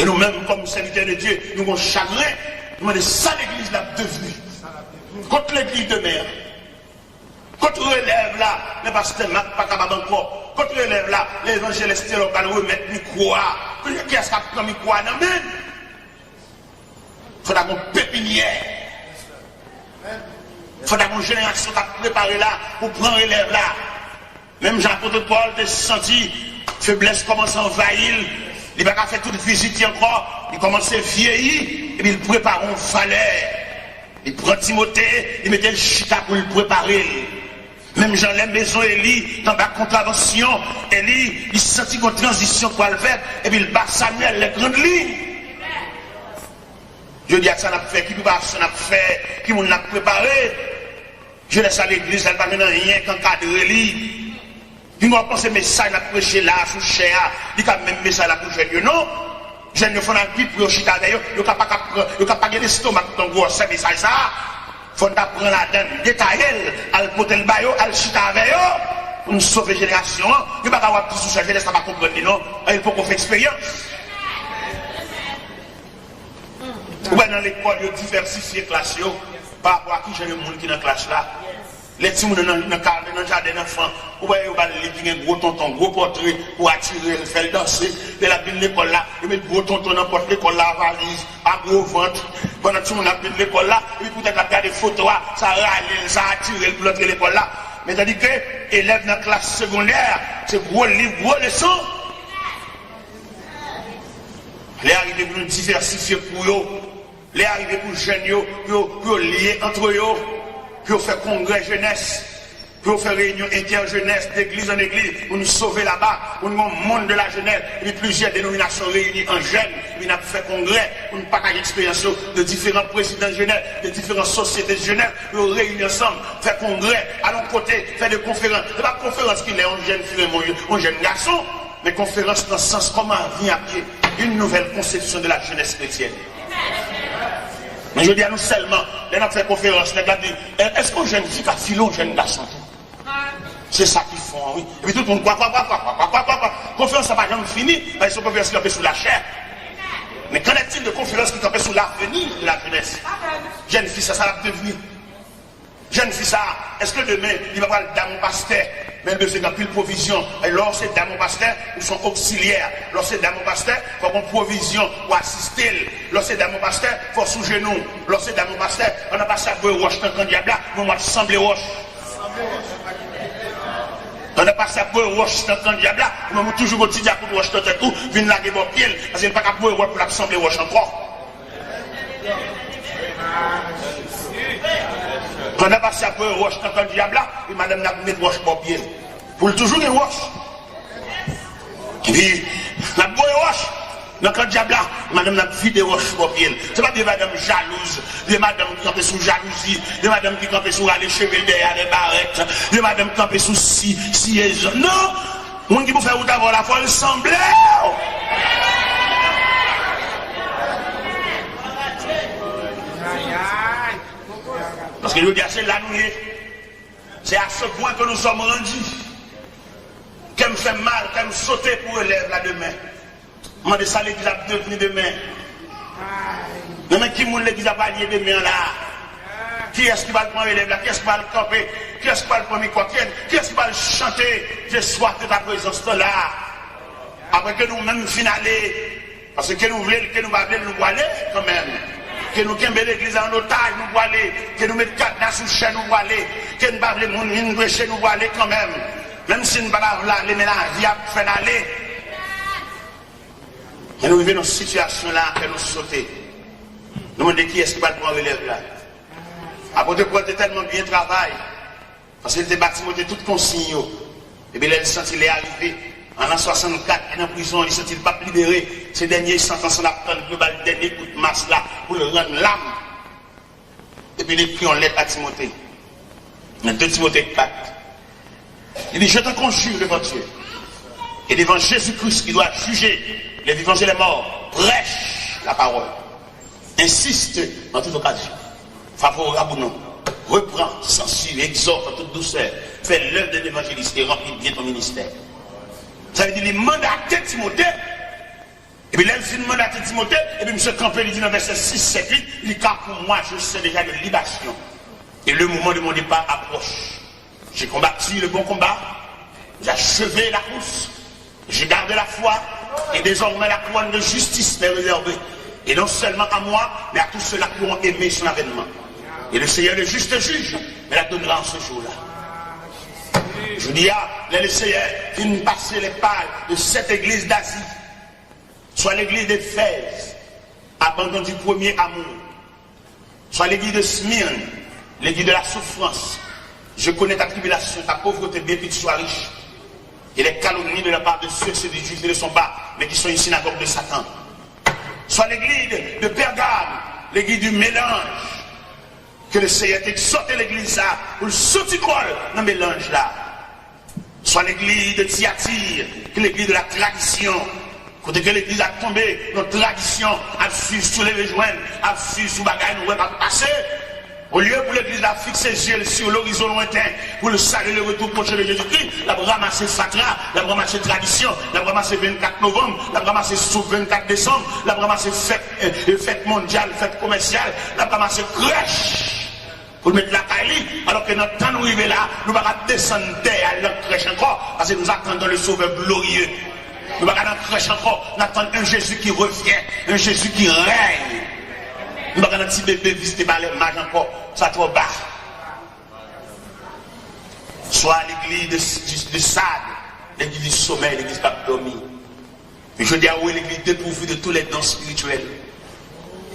E nou menm, kòm sèvitè de Dye, nou gon chagren. Nou mande sa legliz la ap devni. Kot legliz demen an? Kot relèv la? Lè pastè Mak pa kapab ankò. Kot relèv la? Lè evanjèlis Telò pral remèt mikwo a. Kiyès k ap pran mikwo a nan men l? Fò ta gon pepinyè. Fò ta gon jenerasyon k ap prepare la pou pran relèv la. Menm jan apot Pòl te santi feblès kòmanse anvayi l, li pa ka fè tout vizit li ankò, li kòmanse vyeyi, epi l prepare yon valè. Li pran Timote, li mete l chita pou l prepare l. Menm jan lè mezon Eli t anba kontravansyon, Eli, li santi gon tranzisyon k pral fèt, epi l ba Samyèl lè grann li. Jodi a, sa n ap fè, ki preparasyon n ap fè, ki moun n ap prepare? Jenès a legliz la, li pa jwenn anyen k ankadre li. Gen moun panse mesaj n ap preche la sou chè a, li ka menm mesaj la pou jèn yo. Non! Jèn yo fò n al pi pre, yo chita avè yo, yo ka pa ka pran, yo ka pa gen lestomak pran gwosè mesaj sa a. Fò n ta pran ladan l, detaye l, al pote l ba yo, al chita avè yo, pou n sove jenerasyon an. Yo pa ka w ap di sou chè, jenès la pa konprann li non. Anyen, l poko fè eksperyans. Ou wè nan lekòl, yo divèsifye klas yo pa rapò a kijan de moun ki nan klas la. Lè timoun nan, nan, nan ka, nan jaden anfan, ou wè yo ba l liv ki gen gwo tonton, gwo pòtre pou atire l, fè l danse. Lè l ap vin lekòl la, yo met gwo tonton nan pòt lekòl la, valiz, a gwo vant. Pandan timoun ap vin lekòl la, epi poutèt l ap gade foto a, sa rale l, sa atire l pou l antre lekòl la. Men tandike elèv nan klas segondè, se gwo liv, gwo leson. Lè a rive pou nou divèsifye kou yo. Lè a rive pou jèn yo, pou yo, pou yo lye antre yo, pou yo fè kongrè jenès, pou yo fè reyinyon entè jenès, degliz an egliz, pou nou sove laba, pou nou gon monde de la jeunesse, epi plizyè denominasyon reyini an jèn, epi n ap fè kongrè, pou nou pataje eksperyans yo, de diferan prezidan jenès, de diferan sosyete jenès, pou yo reyini ansanm, fè kongrè, al yon kote, fè de konferans. Se pa konferans ki lè yon jèn fi renmen yon, yon jèn gason, men konferans nan sans kòman avenir ap ye, une nouvelle conception de la jeunesse chrétienne. Men jodi a nou sèlman, lè n ap fè konferans, nèg la di, "È-, èske yon jèn fi ka file yon jèn gason tou?" Se sa ki fon an, wi. Epi tout moun kwa, kwa, kwa. Konferans sa pa janm fini, paske se yon konferans ki kanpe sou lachè. Men qu'en est-il de konferans ki kanpe sou l'avenir de la jeunesse? Jèn fi sa, sa l ap devni? Jèn fi sa, èske demen, li pa pral dam yon pastè? Men l bezwen gen anpil pwovizyon. E lè w se dam yon pastè, ou se yon oksilyè. Lè w se dam yon pastè, fò w gen pwovizyon pou asiste l. Lè w se dam yon pastè, fò w sou jenou. Lè w se dam yon pastè, pandan pastè ap voye wòch nan kan dyab la, ou menm w ap sanble wòch. Pandan pastè ap voye wòch nan kan dyab la, ou menm ou toujou gon ti dyakout wòch nan tèt ou, vin lage bò pye l, paske l pa ka voye wòch pou l ap sanble wòch ankò. Pandan pastè ap voye wòch nan kan dyab la, e madanm nan ap met wòch bò pye l. Pou l toujou gen wòch. Epi, l ap voye wòch nan kan dyab la, e madanm nan ap vide wòch bò pye l. Se pa de madanm jalouz, de madanm ki kanpe sou jalouzi, de madanm ki kanpe sou rale cheve l dèyè avèk barèt, de madanm ki kanpe sou si, siye zòn. Non! Moun ki pou fè wout avè w la, fò l sanble w. Paske jodi a, se la nou ye. C'est à ce point que nous sommes rendus. Kè m fè m mal, kè m sote pou relèv la demen. Mande sa legliz ap devni demen. Nan men ki moun legliz ap al ye demen an la? Kiyès ki pral pran relèv la? Kiyès ki pral kanpe? Kiyès ki pral pran mikwo? Kiyès, kiyès ki pral chante Je sois de ta présence là? Apre ke nou menm fin ale, paske ke nou vle l, ke nou pa vle l, nou pwale kanmenm. Ke nou kenbe legliz la an otaj, nou pwale. Ke nou met kadna sou chè, nou pwale. Ke nou pa vle moun vin preche, nou pwale kanmenm. Menm si n pa ta vle ale, men lavi ap fè n ale. Men nou rive nan sitiyasyon la, kè nou sote. Nou mande kiyès ki pral pran relèv la. Apot Pòl te tèlman byen travay, paske li te ba Timote tout konsiy yo. Epi lè l santi lè a rive, an an swasannkat, li nan prizon, li santi l p ap libere, se dènye santans lan l ap tann pou yo ba l dènye kout mas la, pou l rann lam. Epi li ekri yon lèt a Timote. Nan de Timote kat, li di, Je te conjure devant Dieu et devant Jésus-Christ qui doit juger les vivants et les morts, prêche la parole. Insiste en toute occasion, favorable ou non. Reprends, censure, exhorte en toute douceur. Fais l'œuvre d'un évangéliste et remplis bien ton ministère. Sa vle di li mandate Timote. E lè l fin mandate Timote, epi misye kanpe, li di nan vèsè sis, sèt, uit, li ka pou mwa, je sais déjà de libation. Et le moment de mon départ approche. J'ai combattu le bon combat, j'ai achevé la course, j'ai gardé la foi, et désormais la couronne de justice m'est réservée, et non seulement à moi, mais à tous ceux-là qui auront aimé son avènement. Et le Seigneur, le juste juge, me la donnera en ce jour-là. Jodi a, lè le Seyè fin pase les pages de sept églises d'Asie, soit l'église d'Éphèse, abandon du premier amour, soit l'église de Smyrne, l'église de la souffrance. Je connais ta tribulation, ta pauvreté, bien que tu sois riche, et les calomnies de la part de ceux qui se disent juifs et ne le sont pas, mais qui sont une synagogue de Satan. Soit l'église de, de Pergame, l'église du mélange, ke le Seyè te egzòte legliz sa a pou l soti kò l nan melanj la. Swa legliz de Tiyatir, ki legliz de la tradisyon, kote ke legliz la tonbe nan tradisyon, ap swiv sou leve jwenn, ap swiv sou bagay nou wè k ap pase. Olye pou legliz la fikse zye l sou lorizon lwenten, pou l salye le retour proche de Jésus-Christ, l ap ranmase fatra, l ap ranmase tradisyon, l ap ranmase vennkat novanm, l ap ranmase sou vennkat desanm, l ap ranmase fèt, eh, fèt mondyal, fèt komèsyal, l ap ranmase krèch pou l met lakay li. Alò ke nan tan nou rive la, nou pa ka desann tè al nan krèch ankò, parce que nous attendons le Sauveur glorieux. Nou pa ka nan krèch ankò, n atann un Jésus qui revient, un Jésus qui règne. Nou pa ka nan ti bebe viste pa lè maj ankò, sa twò ba. Swa legliz de, de, de Sad, legliz di somèy, legliz k ap dòmi. Men jodi a, ou wè legliz depouvri de tous les dons spirituels.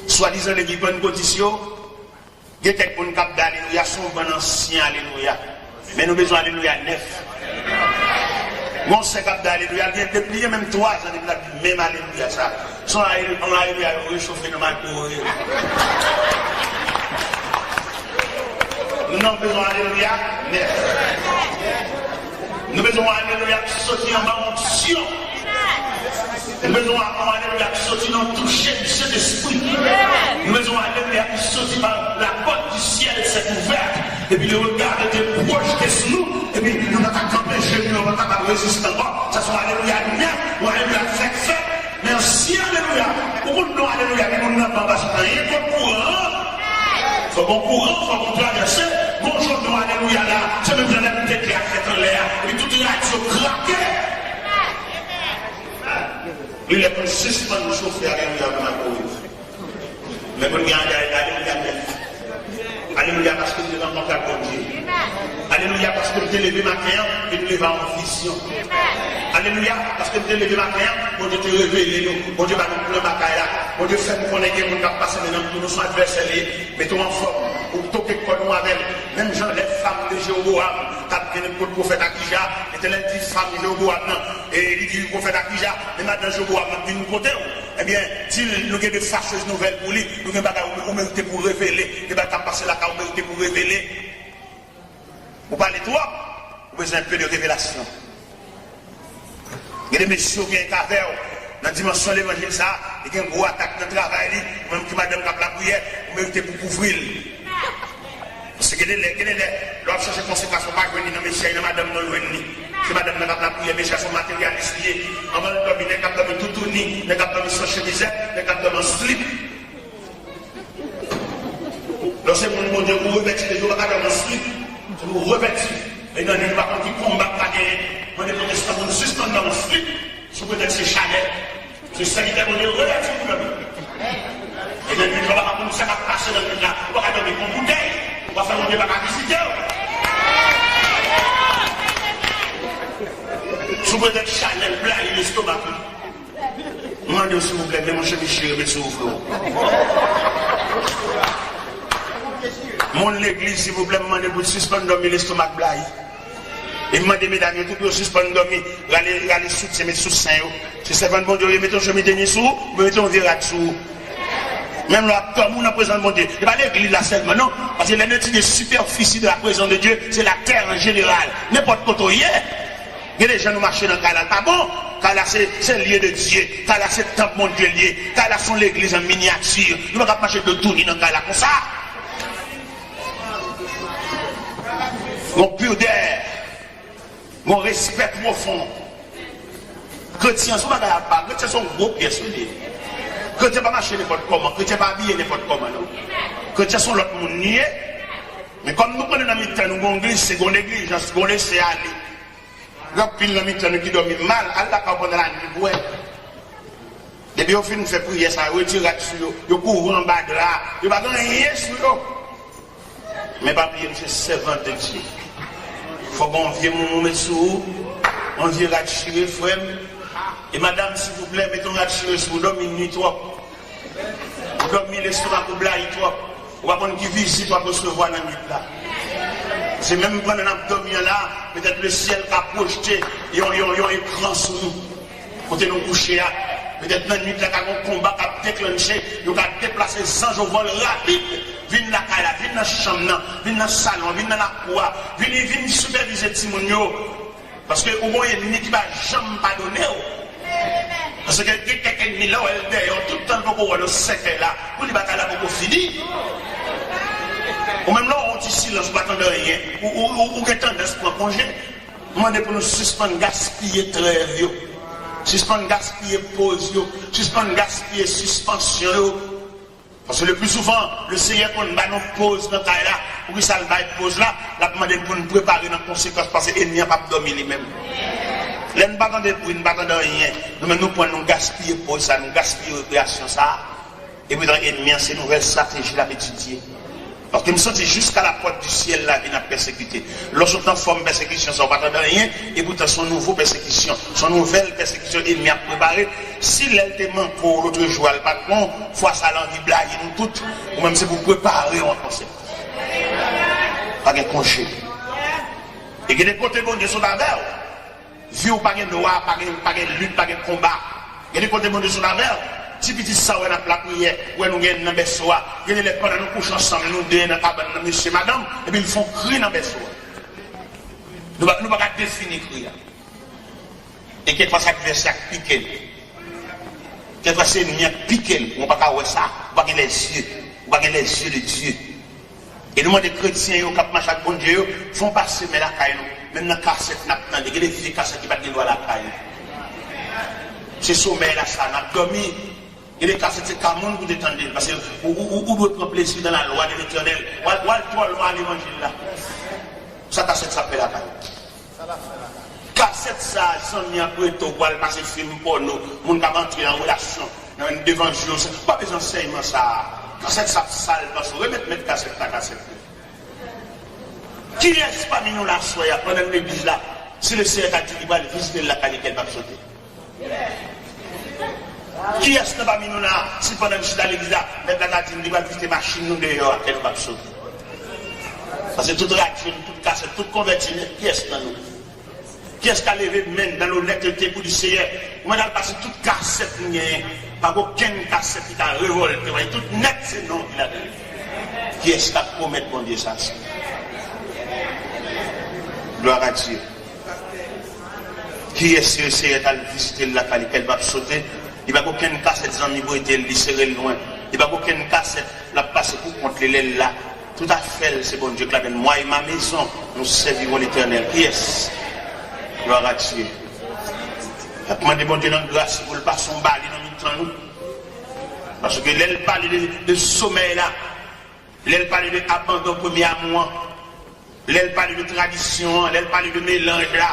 Swadizan legliz Pantekotis yo, gen kèk moun k ap bay alelouya, se yon bann ansyen alelouya. Men nou bezwen alelouya nèf. Gon sè k ap bay alelouya, li gen depi, li gen menm twa zan depi l ap di menm alelouya sa. Se yon ale-, yon alelouya yo rechofe nan maykwowev. Nou bezwen alelouya nèf. Nou bezwen yon alelouya ki soti anba onksyon. Nou bezwen yon alelouya ki soti nan touche di Sentespri. Nou bezwen yon alelouya ki soti pa la porte du ciel s'est ouverte. Epi le regard était projeté sur nous. Epi nou pa ta kanpe, jeni yo pa ta kapab reziste ankò. Sa se yon alelouya nèf, yon alelouya fèk fèt. Men ansyen alelouya, ou konn non alelouya ki moun nan pa pase anyen kont kouran. Fò gon kouran, fò gon travèse. Gon jòt non alelouya la, se menm jan lè m te di a fèt anlè a, epi tout radyo krake. Li lè pou n sispann chofe alelouya pou n al mouri. Men pou n gen alelouya nèf. Alelouya, paske m te rankontre ak Bondye. Alelouya, paske m te leve maten an, e m leve a yon vizyon. Alelouya, paske m te leve maten an, Bondye te revele nou. Bondye ba nou plan batay la. Bondye fè m konnen gen moun k ap pase nan men nou, se yon advèsè li ye. Mete w anfòm, ou toke kò nou avè l. Menm jan lè fanm de Jewobowam t ap vin kot pwofèt Akija, Letènèl di fanm Jewobowam nan, e li di pwofèt Akija, men madan Jewobowam nan vin kote w. Ebyen, di l, nou gen de fachèz nouvèl pou li, nou gen bagay ou, ou merite pou revele, gen bagay k ap pase lakay ou merite pou revele. Ou pale twòp, ou bezwen enpe de revelasyon. Gen de mesye ou gen k avè w nan dimansyon levanjil sa a, li gen gwo atak nan travay li, ou menm ki madanm k ap lapriyè, ou merite pou kouvri l. Paske gen de lè, gen de lè, lè w ap chèche konsekrasyon, ou pa jwenn li nan mesye a, e nan madanm nan w jwenn li. Se madanm nan k ap lapriyè, mesye a se yon materyalis li ye. Anvan l dòmi, nèg k ap dòmi toutouni, nèg k ap dòmi san chemizèt, nèg k ap dòmi an slip. Lè w se moun Bondye, ou revèti deja, ou pa ka dòmi an slip. Se pou w revèti. E nan nuit, ou pa konn ki konba w ka genyen. Mande pwotestan pou l sispann dòmi an slip sou pretèks se chalè. Se sèvitè Bondye, revèti pou dòmi. E nan nuit, ou pa ka konn sa k ap pase nan nuit la. Ou pa ka dòmi kon boutèy. Ou pa fè Bondye pa ka vizite w. Sou pretèks chalè, l blayi lestomak li. Mande w silvouplè, men monchè Miche remèt sou ou, frè. Moun legliz, silvouplè, m mande pou l sispann dòmi lestomak blayi. E m mande medam yo tou pou yo sispann dòmi, rale, rale soutyen, met sou sen yo. Se sèvant Bondye yo ye, mete yon chemidenyè sou ou, oubyen mete yon vye rad sou ou. Menm lè w ap dòmi, ou nan prezans Bondye. Se pa legliz la sèlman, non. Paske lè nou etidye sipèfisi de la prezans de Dye, se latè an jeneral. Nenpòt kote w ye. Gen de jan nou mache nan kay la, l pa bon. Kay la se, se lye de Dye. Kay la se tanp Bondye l ye. Kay la se yon legliz an minyati. Nou pa ka ap mache do touni nan kay la konsa. Gon pidè, gon respè pwofon. Kretyen se yon bagay apa, kretyen se yon gwo pyès li ye. Kretyen pa mache nenpòt kòman, kretyen pa abiye nenpòt kòman non. Kretyen se yon lòt moun li ye. Men kòm nou konnen nan mitan nou gen yon glise, gen yon neglijans, gen yon lese ale. Gen anpil nan mitan nou ki dòmi mal, al lakay ou pandan lannuit pou w wè. Depi yo fin fè priyè sa, yo retire rad sou yo, yo kouvri anba dra, yo pa gen anyen sou yo. Men pa bliye m se sèvant de Dye. Fò gen yon vye moumou met sou ou, yon vye rad chire frè m. E madanm, silvouplè, mete yon rad chire sou ou, dòmi nwi twòp. Ou dòmi, lestomak ou blayi twòp. Ou pa konn ki vizit w ap resevwa nan nwit la. Se menm pandan n ap dòmi an la, petèt lesyèl ka pwojte yon, yon, yon ekran sou nou. Kote nou kouche a, petèt nan nwit la ka gen yon konba k ap deklanche, yo ka deplase zanj o vòl rapid, vin lakay la, vin nan chanm nan, vin nan salon, vin nan lakou a, vin, vin sipèvize timoun yo. Paske ou gen yon ènmi ki pa janm padone w. Paske gen kèk ènmi lè w wè l dèyè w, tout tan l poko wè w nan sèkèy la, pou li batay la poko fini. Ou menm lè w wè yon ti silans, ou pa tande anyen, ou, ou, ou, ou gen tandans pran konje. M mande pou nou sispann gaspiye trèv yo. Sispann gaspiye poz yo. Sispann gaspiye sispansyon yo. Paske le pli souvan, le Seyè konn ba nou poz nan kay la. Poukisa l bay poz la? L ap mande n pou n prepare nan konsekans, paske ènmi an p ap dòmi li menm. Lè n pa tande bri, n pa tande anyen, nou menm nou pran, nou gaspiye poz sa, nou gaspiye rekreyasyon sa. Epoutan ènmi an, se nouvèl estrateji l ap etidye. Paske m santi jiska lapòt di syèl la vin ap pèsekite. Lòs ou t anfòm pèsekisyon sa, ou pa tande anyen, epoutan se yon nouvo pèsekisyon, se yon nouvèl pèsekisyon ènmi ap prepare. Si lè l te manke w lotrejou a, l pa t bon, fwa sa l anvi blayi nou tout, ou menm se pou w prepare w an konsèp. Pa gen konje. E gen de kote Bondye sot avè w. Vi w pa gen dwa, pa gen, pa gen lit, pa gen konba. Gen de kote Bondye sot avè w. Ti pitit sa w wè n ap lapriyè, w wè nou gen nan bèso a. Gen de lè pandan nou kouche ansanm, nou de nan kabann nan, mesye, madanm, epi l fè yon kri nan bèso a. Nou pa, nou pa ka defini kri a. E kèk fwa se advèsè a k pike l. Kèk fwa se ènmi an k pike l. Ou pa ka wè sa. Ou pa gen lèzye. Ou pa gen lèzye de Dye. E nou mande kretyen yo k ap mache ak Bondye yo, fè yon pase men lakay nou. Menm nan kasèt n ap tande, gen de vye kasèt ki pa t gen dwa lakay nou. Se somèy la sa, n ap dòmi. Gen de kasèt se ka moun pou te tande l, paske ou, ou, ou, ou dwe pran plezi dans la loi de l'Éternel. W al, w al twò lwen levanjil la. Sa kasèt sa ap fè lakay ou? Kasèt sa, zanmi an prete w pou al pase fim pòno, moun k ap antre an relasyon nan devan je w, ou pa bezwen ansèyman sa. Kasèt sa ap sal panse w. Remèt mèt kasèt la kasèt li. Kiyès pami nou la aswè a, pandan n legliz la, si Lesenyè ta di li pral vizite l lakay li, kè l p ap sote? Kiyès nan pami nou la, si pandan n chita legliz la, mèt la ta di n li pral vizite machin nou deyò a, kè nou p ap sote? Paske tout radyo n, tout kasèt, tout konvèti nèt, kiyès nan nou? Kiyès ka leve men l nan lonètete pou di, Seyè, mwen al pase tout kasèt m genyen, pa gen okenn kasèt ki ka revòlte w, tout nèt se non w ki ladan l. Kiyès k ap pwomèt Bondye sa, Seyè? Glwa a Dye. Kiyès Seyè t al vizite l lakay li, kè l p ap sote? Li pa gen okenn kasèt zanmi prete l, li sere l lwen. Li pa gen okenn kasèt l ap pase pou kont li lè l la. Tout afè l se Bondye k ladan l. Moi et ma maison, nous servirons l'Éternel. Kiyès? Glwa a Dye. N ap mande Bondye nan gras li pou l pase yon bale nan mitan nou. Paske lè l pale de, de somèy la, lè l pale de abandon premye amou an, lè l pale de tradisyon an, lè l pale de melanj la,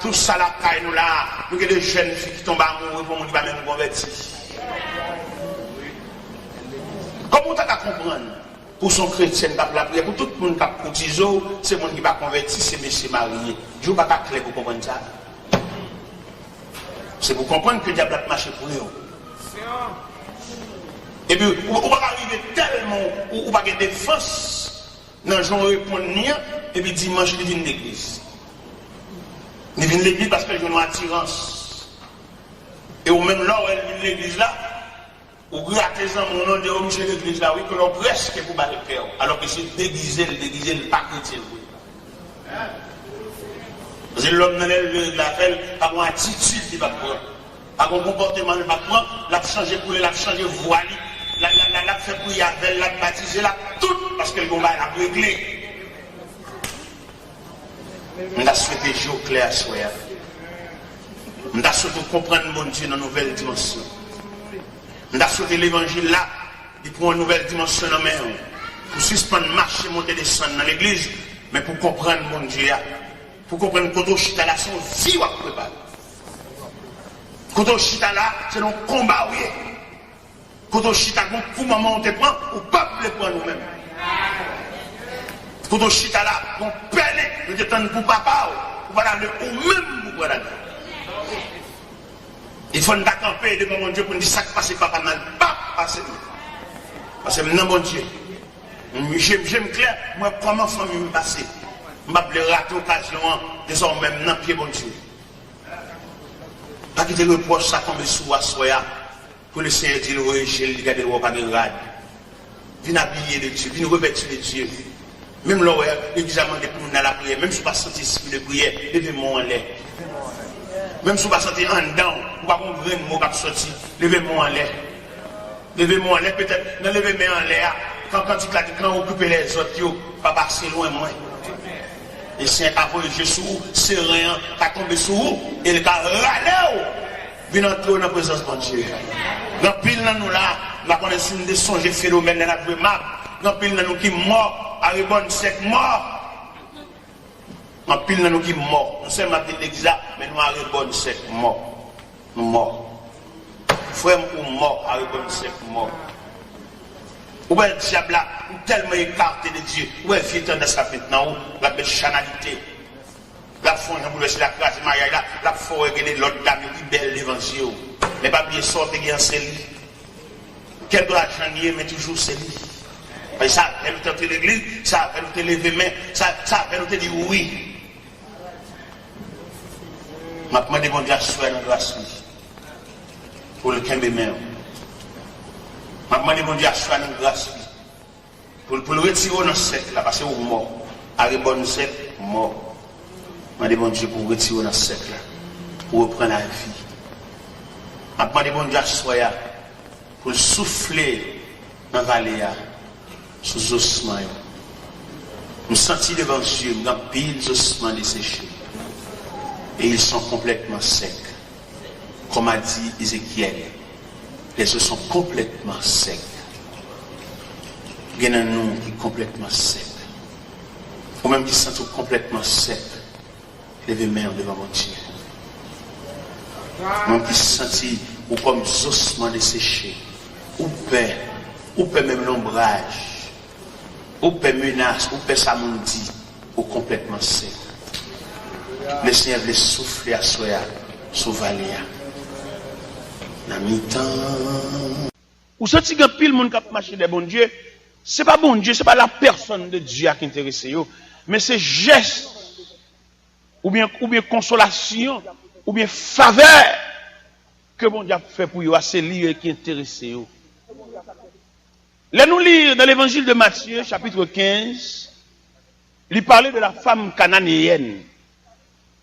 tout sa lakay nou la, nou gen de jèn fi ki tonbe amoure pou moun ki pa menm konvèti. Kòman w ta ka konprann pou se yon kretyèn k ap lapriyè, pou tout moun k ap koutize w, se moun ki pa konvèti, se mesye marye? Di w pa ka klè pou konprann sa? Se pou konprann ke dyab la ap mache pre w. Epi, ou, ou pa ka rive tèlman ou, ou pa gen defans nan jan w reponn li an, epi dimanch li vin legliz. Li vin legliz paske l jwenn yon atirans. E ou menm lè w wè l vin legliz la, ou grate zanmi w nan, di, o, misye legliz la wi, kounye a w prèske pou ba l kè w. Alòske se degize l degize, l pa kretyen vre. Paske lòm nan lè l vle regle afè l, pa gen yon atitid li p ap pran. Pa gen yon konpòteman li p ap pran, l ap chanje koulè, l ap chanje vwa li, l ap, l ap, l ap, l ap fè priyè avè l, l ap batize, l ap tout, paske l gen yon bagay l ap regle. M ta swete je w klè aswè a. M ta swete w konprann Bondye nan nouvèl dimansyon. M ta swete levanjil la, li pran yon nouvèl dimansyon nan men w. Pou sispann mache monte desann nan legliz, men pou konprann Bondye a. Pou konprann kote w chita la, se yon vi w ap prepare. Kote w chita la, se nan yon konba w ye. Kote w chita, gon kou manman w te pran, ou p ap vle pran ou menm. Kote w chita la, gon pèlen yo te tann pou papa w, ou pa ta vle ou menm pou pran ladan. Il fò n ta kanpe devan Bondye pou n di sa k pase papa m nan, l p ap pase nou. Paske m nan Bondye. M, je m, je m klè, m wè kòman fanmi m pase. M p ap vle rate okazyon an, dezòmè m nan pye Bondye. Pa kite repwòch sa tonbe sou ou aswè a. Pou Lesenyè di l voye je l, li gade l wè w pa gen rad. Vin abiye de Dye, vin revèti de Dye. Menm lè w wè legliz la mande pou moun nan lapriyè, menm si w pa santi espri de priyè, leve men w anlè. Menm si w pa santi anndan w, ou pa gen yon grenn mo k ap sòti, leve men w anlè. Leve men w anlè, petèt nan leve men anlè a, kan kantik la di, kan okipe lèzòt yo pa pase lwen mwen. Lesenyè ka voye je sou ou, seren an ka tonbe sou ou, e l ka rale w vin antre w nan prezans Bondye. Gen anpil nan nou la, m pa konnen si n te sonje fenomèn lè n ap jwe mab. Gen anpil nan nou ki mò, arebò n sèk mò. Gen anpil nan nou ki mò. Nou sèlman ap vin legliz la, men nou arebò n sèk mò. Nou mò. Frè m, ou mò, arebò n sèk mò. Ou wè dyab la, ou tèlman ekate de Dye, ou wè vye tandans l ap met nan ou, l ap met chanalite. L ap fè yon jan pou l wè si l a kraze maryaj la, l ap fè w wè gen de lòt dam yo pi bèl devan zye w. Men pa bliye sa w te gen an se li. Kèlkeswa jan l ye, men toujou se li. Paske sa avè l ou te antre legliz, sa avè l ou te leve men, sa, sa avè l ou te di wi. M ap mande Bondye aswè nan gras li, pou l kenbe men w. M ap mande Bondye aswè nan gras li, pou l, pou l retire w nan sèk la, paske ou mò. Arebò n sèk, mò. Mande Bondye pou retire w nan sèk la, pou reprann lavi. M ap mande Bondye aswè a, pou l soufle nan vale a, sou zosman yo. M santi devan zye m gen anpil zosman deseche. Et ils sont complètement secs. Comme a dit Ézéchiel, les os sont complètement secs. Gen nan nou ki konplètman sèk. Ou menm ki santi w konplètman sèk, leve men w devan Bondye. Ou menm ki santi ou kòm zosman deseche, ou pè, ou pè menm lonbraj, ou pè menas, ou pè sa moun di, ou konplètman sèk. Lesenyè vle soufle aswè a sou vale a. Nan mitan. Ou santi gen anpil moun k ap mache dèyè Bondye, se pa Bondye, se pa la personne de Dieu a ki enterese yo, men se jès oubyen, oubyen konsolasyon, oubyen favè ke Bondye ap fè pou yo a, se li yo ki enterese yo. Lè nou li nan Levanjil de Matye, chapitre quinze, li pale de la femme cananéenne.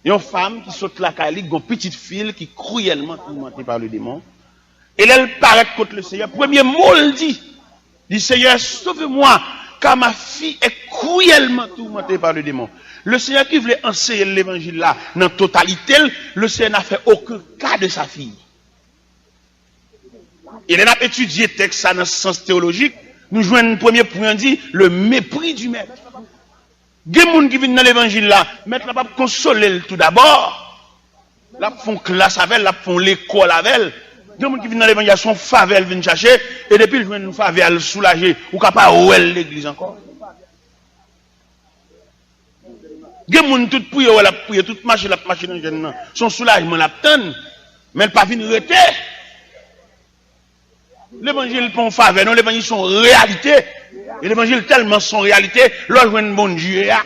Yon fanm ki sot lakay li, gon pitit fi l ki kriyèlman toumante pa le demon. E lè l parèt kot Lesenyè, premye mo l di, li, Seigneur, sauve-moi, car ma fille est cruellement tourmentée par le démon. Lesenyè ki vle anseye l levanjil la nan totalite l, Lesenyè n'a fait aucun cas de sa fille. E lè n ap etidye tèks sa nan sans teyolojik, nou jwenn premye pwen an di, le mépris du maître. Gen moun ki vin nan levanjil la, mèt la p ap konsole l toudabò. L ap fè yon klas avè l, l ap fè yon lekòl avè l. Gen moun ki vin nan levanjil la, se yon favè l vin chache, e depi l jwenn yon favè a, l soulaje, ou ka pa wè l legliz ankò. Gen moun tout priye w wè l ap priye, tout mache l ap mache nan jèn nan, se yon soulajman l ap tann, men l pa vin rete. Levanjil pa yon favè non, levanjil se yon reyalite. E levanjil tèlman se yon reyalite, lè w jwenn Bondye a,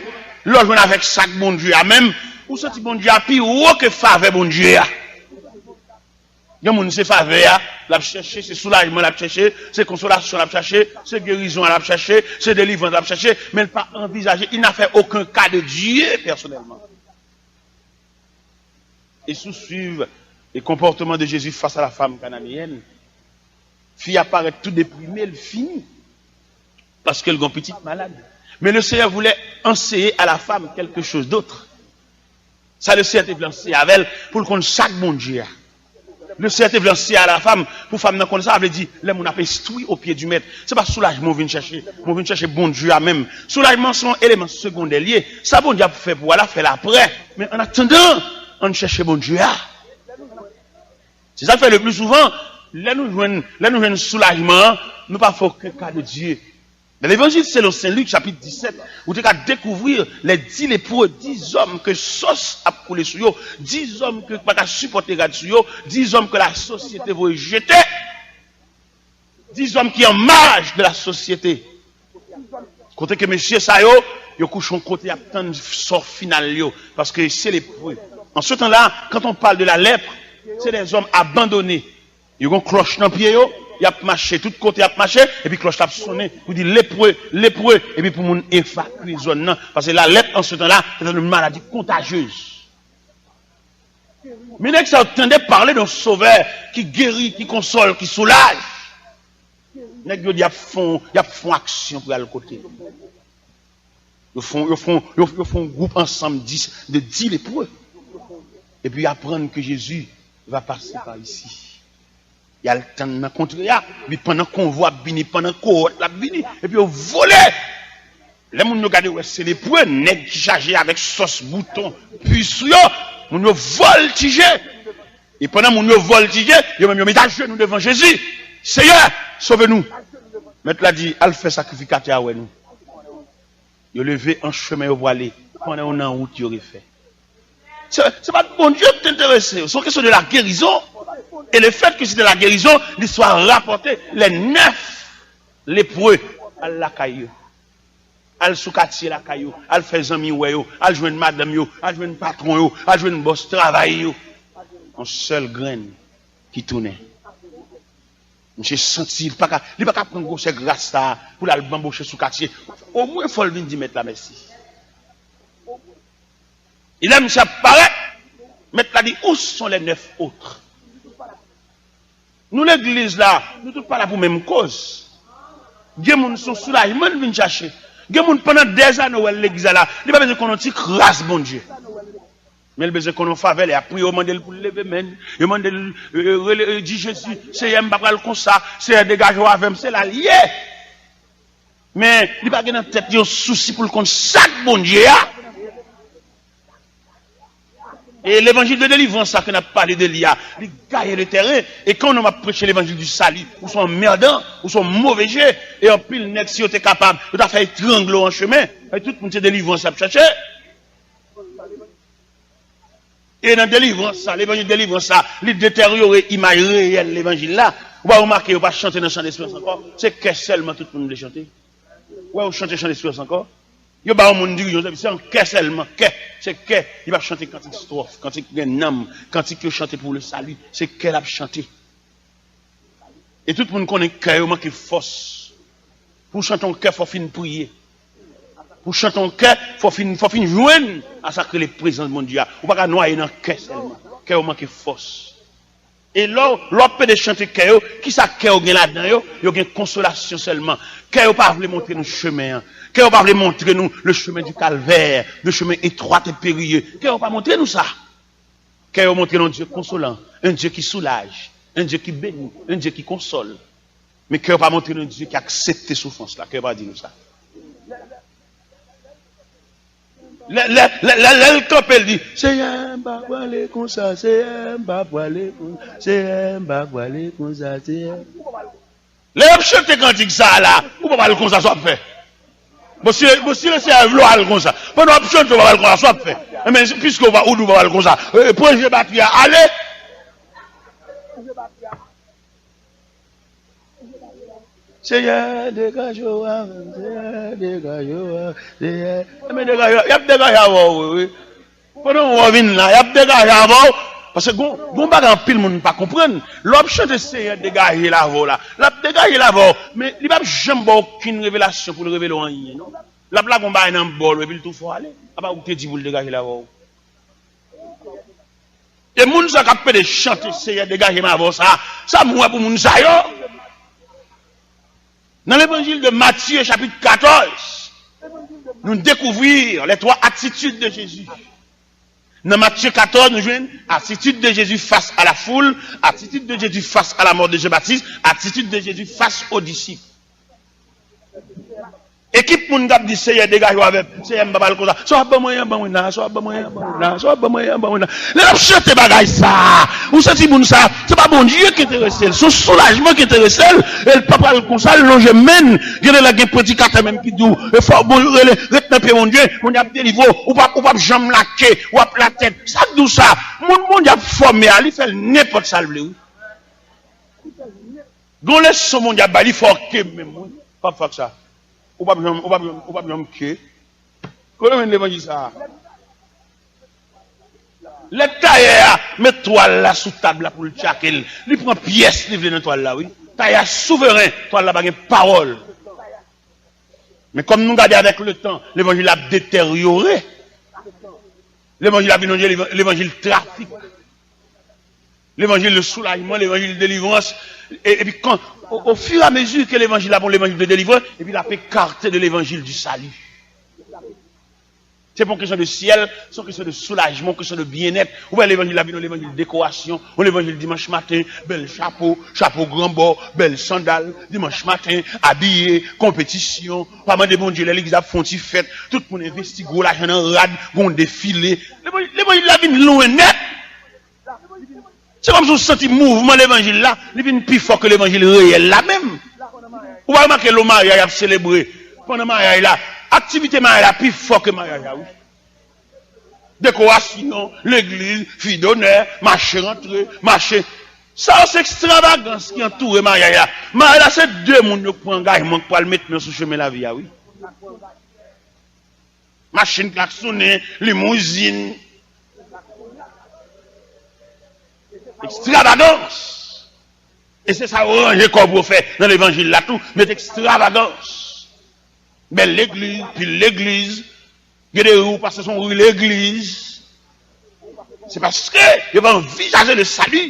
lè w jwenn avèk sa k Bondye a menm, ou santi Bondye a pi wo ke favè Bondye a. Gen moun se favè a l ap chèche, se soulajman l ap chèche, se konsolasyon l ap chache, se gerizon a l ap chache, se delivrans l ap chache, men l pa anvizaje, il n'a fait aucun cas de Dieu personnellement. E si w swiv e konpòtman de Jezi fas a la fanm kananeyèn, fi a parèt tou deprime, l fini, paske l gon pitit malad. Men le Seigneur voulait enseigner à la femme quelque chose d'autre. Sa Leseyè te vle ansenye avè l, pou l konn sa k Bondye a. Leseyè te vle ansenye a la fanm, pou fanm nan konn sa, vle di, lè moun ap enstwi o pye di mèt, se pa soulajman w vin chèche, men w vin chèche Bondye a menm. Soulajman se yon eleman segondè l ye. Sa Bondye ap fè pou w la, fè l aprè. Men annatandan, ann chèche Bondye a. Se sa k fè le pli souvan, lè nou jwenn, lè nou jwenn soulajman an, nou pa fè okenn ka de Dye. Dans l'Évangile selon Saint Luc, chapitre dix-sept, ou te ka découvrir les dix lépreux, dix hommes ke sòs ap koule sou yo, dix hommes ke pa ka sipòte rad sou yo, dix hommes ke la sosyete voye jete, dix hommes ki an maj de la sosyete. Kote ke mesye sa yo, yo kouche yon kote, y ap tann sò final yo, paske se lepre. En ce temps-là, quand on parle de la lèpre, c'est des hommes abandonnés. Yo gen klòch nan pye yo, y ap mache tout kote, y ap mache, epi klòch la ap sonnen pou di lepre, lepre, epi pou moun evakye zòn nan. Paske la lèpre, en ce temps-là, se yon maladi kontajyez. Men nèg sa yo tande pale de yon sovè ki geri, ki konsole, ki soulaje. Nèg yo di y ap fè yon, y ap fè yon aksyon pou y al kote. Yo fè yon, yo fè yon, yo, yo fè yon gwoup ansanm dis, de dis lepre. Epi y aprann ke Jezi va pase pa isi. Y al tann nan kontre a. Epi pandan konvwa ap vini, pandan kowòt la ap vini, epi yo vole. Lè moun yo gade, wè se lepre, nèg ki chaje avèk sòs, bouton, pwi sou yo, moun yo vòltije. E pandan moun yo vòltije, yo menm yo met ajenou devan Jezi. Seyè, sove nou. Mèt la di, al fè sakrifikatè a wè nou. Yo leve an chemen yo pwale. Pandan yo nan wout yo refè. Se, se pa Bondye ki te enterese yo. Se yon kesyon de la guérison. Et le fait que c'était la guérison, l'histoire rapporte les neuf lépreux al lakay yo. Al sou katye lakay yo, al fè zanmi wè yo, al jwenn madanm yo, al jwenn patwon yo, al jwenn bòs travay yo. Yon sèl grenn ki tounen. Misye santi li pa ka, li pa ka pran gwosè gras sa a pou l al banboche sou katye. Omwen fò l vin di mèt la mèsi. E lè misye ap parèt, mèt la di, où sont les neuf autres? Nou legliz la, nou tout pa la pou menm koz. Gen moun se yon soulajman l vin chache. Gen moun pandan dèzane w wè l legliz la la, li pa bezwen konn yon ti kras Bondye. Men l bezwen konn yon favè, lè y ap priye, yo mande l pou l leve men l, yo mande l, euh, rele, euh, di Jezi, Seyè, m pa pral konsa, Seyè, degaje w avè m, se la l ye. Men li pa gen nan tèt li yon sousi pou l konn sa k Bondye a. E levanjil de delivrans sa ke n ap pale de li a, li gaye le tèren. E kan yon nonm ap preche levanjil di sali, ou se yon anmèdan, ou se yon move je, e anpil nèg, si yo te kapab, yo ta fè etrangle w an chemen. E tout moun se delivrans y ap chache. E nan delivrans sa, levanjil delivrans sa, li deteryore imaj reyèl levanjil la. Ou pa remake yo pa chante nan chan desperans ankò. Se kè sèlman tout moun vle chante. Ou wè yo chante chan desperans ankò. Yo ba yon moun dirijan, se an kè sèlman, kè. Se kè. Li p ap chante kantik estròf, kantik gen nanm, kantik yo chante pou le sali. Se kè l ap chante. E tout moun konnen kè yo manke fòs. Pou w chante yon kè, fò w fin priye. Pou w chante yon kè, fò w fin, fò w fin jwenn a sa k rele prezans Bondye a. Ou pa ka nwaye nan kè sèlman. Kè yo manke fòs. E lè w, lè w ap pede chante kè yo, kisa kè yo gen ladan yo? Yo gen konsolasyon sèlman. Kè yo pa vle montre nou chemen an. Kè yo pa vle montre nou le chemin du calvaire, le chemin étroit et périlleux. Kè yo pa montre nou sa. Kè yo montre nou yon Dye konsolan, un Dieu qui soulage, un Dieu qui bénit, un Dieu qui console. Men kè yo pa montre nou yon Dye ki aksepte soufrans la. Kè yo pa di nou sa. Lè, lè, lè, lè, lè l kanpe, l di, Seyè, m pa prale konsa, Seyè, m pa prale konsa, Seyè, m pa prale konsa, Seyè. Lè y ap chante kantik sa a la, ou pa pral konsa, sa w ap fè? Bon, si, bon, si Leseyè vle w al konsa, pandan w ap chante, ou pa pral konsa, sa w ap fè? Enben, piske ou pa, ou di w pa pral konsa, e, pran je batri a, ale! Seyè, degaje w avè m, Seyè, degaje w avè m, Seyè. Enben, degaje, y ap degaje avè w, wi, wi. Pandan w wè w vin la, y ap degaje avè w. Paske gon, gon bagay anpil moun pa konprann. Lè w ap chante Seyè degaje l avè w la, l ap degaje l avè w, men li p ap janm ba w okenn revelasyon pou l revele w anyen, non. L ap lage yon bagay nan bòl ou epi l tou fè w ale. Apa ou te di pou l degaje l avè w? E moun sa k ap pede chante Seyè degaje m avè w sa, sa m wè pou moun sa yo. Dans l'évangile de Matthieu, chapitre quatorze, nous découvrir les trois attitudes de Jésus. Nan Matye katòz, nou jwenn attitude de Jésus face à la foule, attitude de Jésus face à la mort de Jean-Baptiste, attitude de Jésus face aux disciples. Ekip moun k ap di, Seyè, degaje w avè m. Seyè, m pa pral konsa. Sa w ap ban mwen an, ban mwen la. Sa w ap ban mwen an, ban mwen la. Sa w ap ban mwen an, ban mwen la. Lè l ap chante bagay sa a, ou santi moun sa a, se pa Bondye ki enterese l. Se yon soulajman ki enterese l. E l pa pral konsa, l lonje men l. Gen lè gen predikatè menm ki di w, e fò w bon, rele, ret nan pye Bondye, Bondye ap delivre w. Ou p ap, ou p ap janm lake, w ap latèt. Sa k di w sa? Moun Bondye ap fòme a, li fè l nenpòt sa l vle, wi. Gon leson Bondye ap bay, li fè w ke menm, wi. P ap fè w sa. Ou p ap janm, ou p ap janm, ou p ap janm ke. Kote w jwenn levanjil sa a? Lè tayè a met twal la sou tab la pou l tchake l, li pran pyès li vle nan twal la, wi. Tayè a souveren, twal la pa gen pawòl. Men kòm nou gade avèk letan, levanjil la ap deteryore. Levanjil la vin yon levanjil trafik. Levanjil de soulajman, levanjil de delivrans. E, epi kan, o, o fur e a mezi ke levanjil la bon levanjil de delivrans, epi l ap ekate de levanjil di sali. Se pa yon kesyon de syèl, se yon kesyon de soulajman, yon kesyon de byennèt. Ou wè levanjil la vin yon levanjil dekorasyon, yon levanjil dimanch maten, bèl chapo, chapo gran bò, bèl sandal, dimanch maten, abiye, konpetisyon. Pa mande Bondye lè legliz ap fè yon ti fèt, tout moun envesti gwo lajan nan rad, gon defile. Levanjil, levanjil la vin lwen nèt. Se kòmsi w santi mouvman levanjil la, li vin pi fò ke levanjil reyèl la menm. Ou pa remake lè w marye a y ap selebre. Pandan maryaj la, aktivite maryaj la pi fò ke maryaj la, wi. Dekorasyon, legliz, fi donè, mache rantre, mache. Sa yo se ekstravagans ki antoure maryaj la. Maryaj la se de moun yo k pran angajman k pral met men sou chemen lavi a, wi. Machin klaksonnen, limouzin. Ekstravagans. E se sa yo ranje kò pou yo fè nan levanjil la tou, met ekstravagans. Bèl legliz, pil legliz. Gen de ri ou pase se yon ri legliz. Se paske yo pa anvizaje le sali.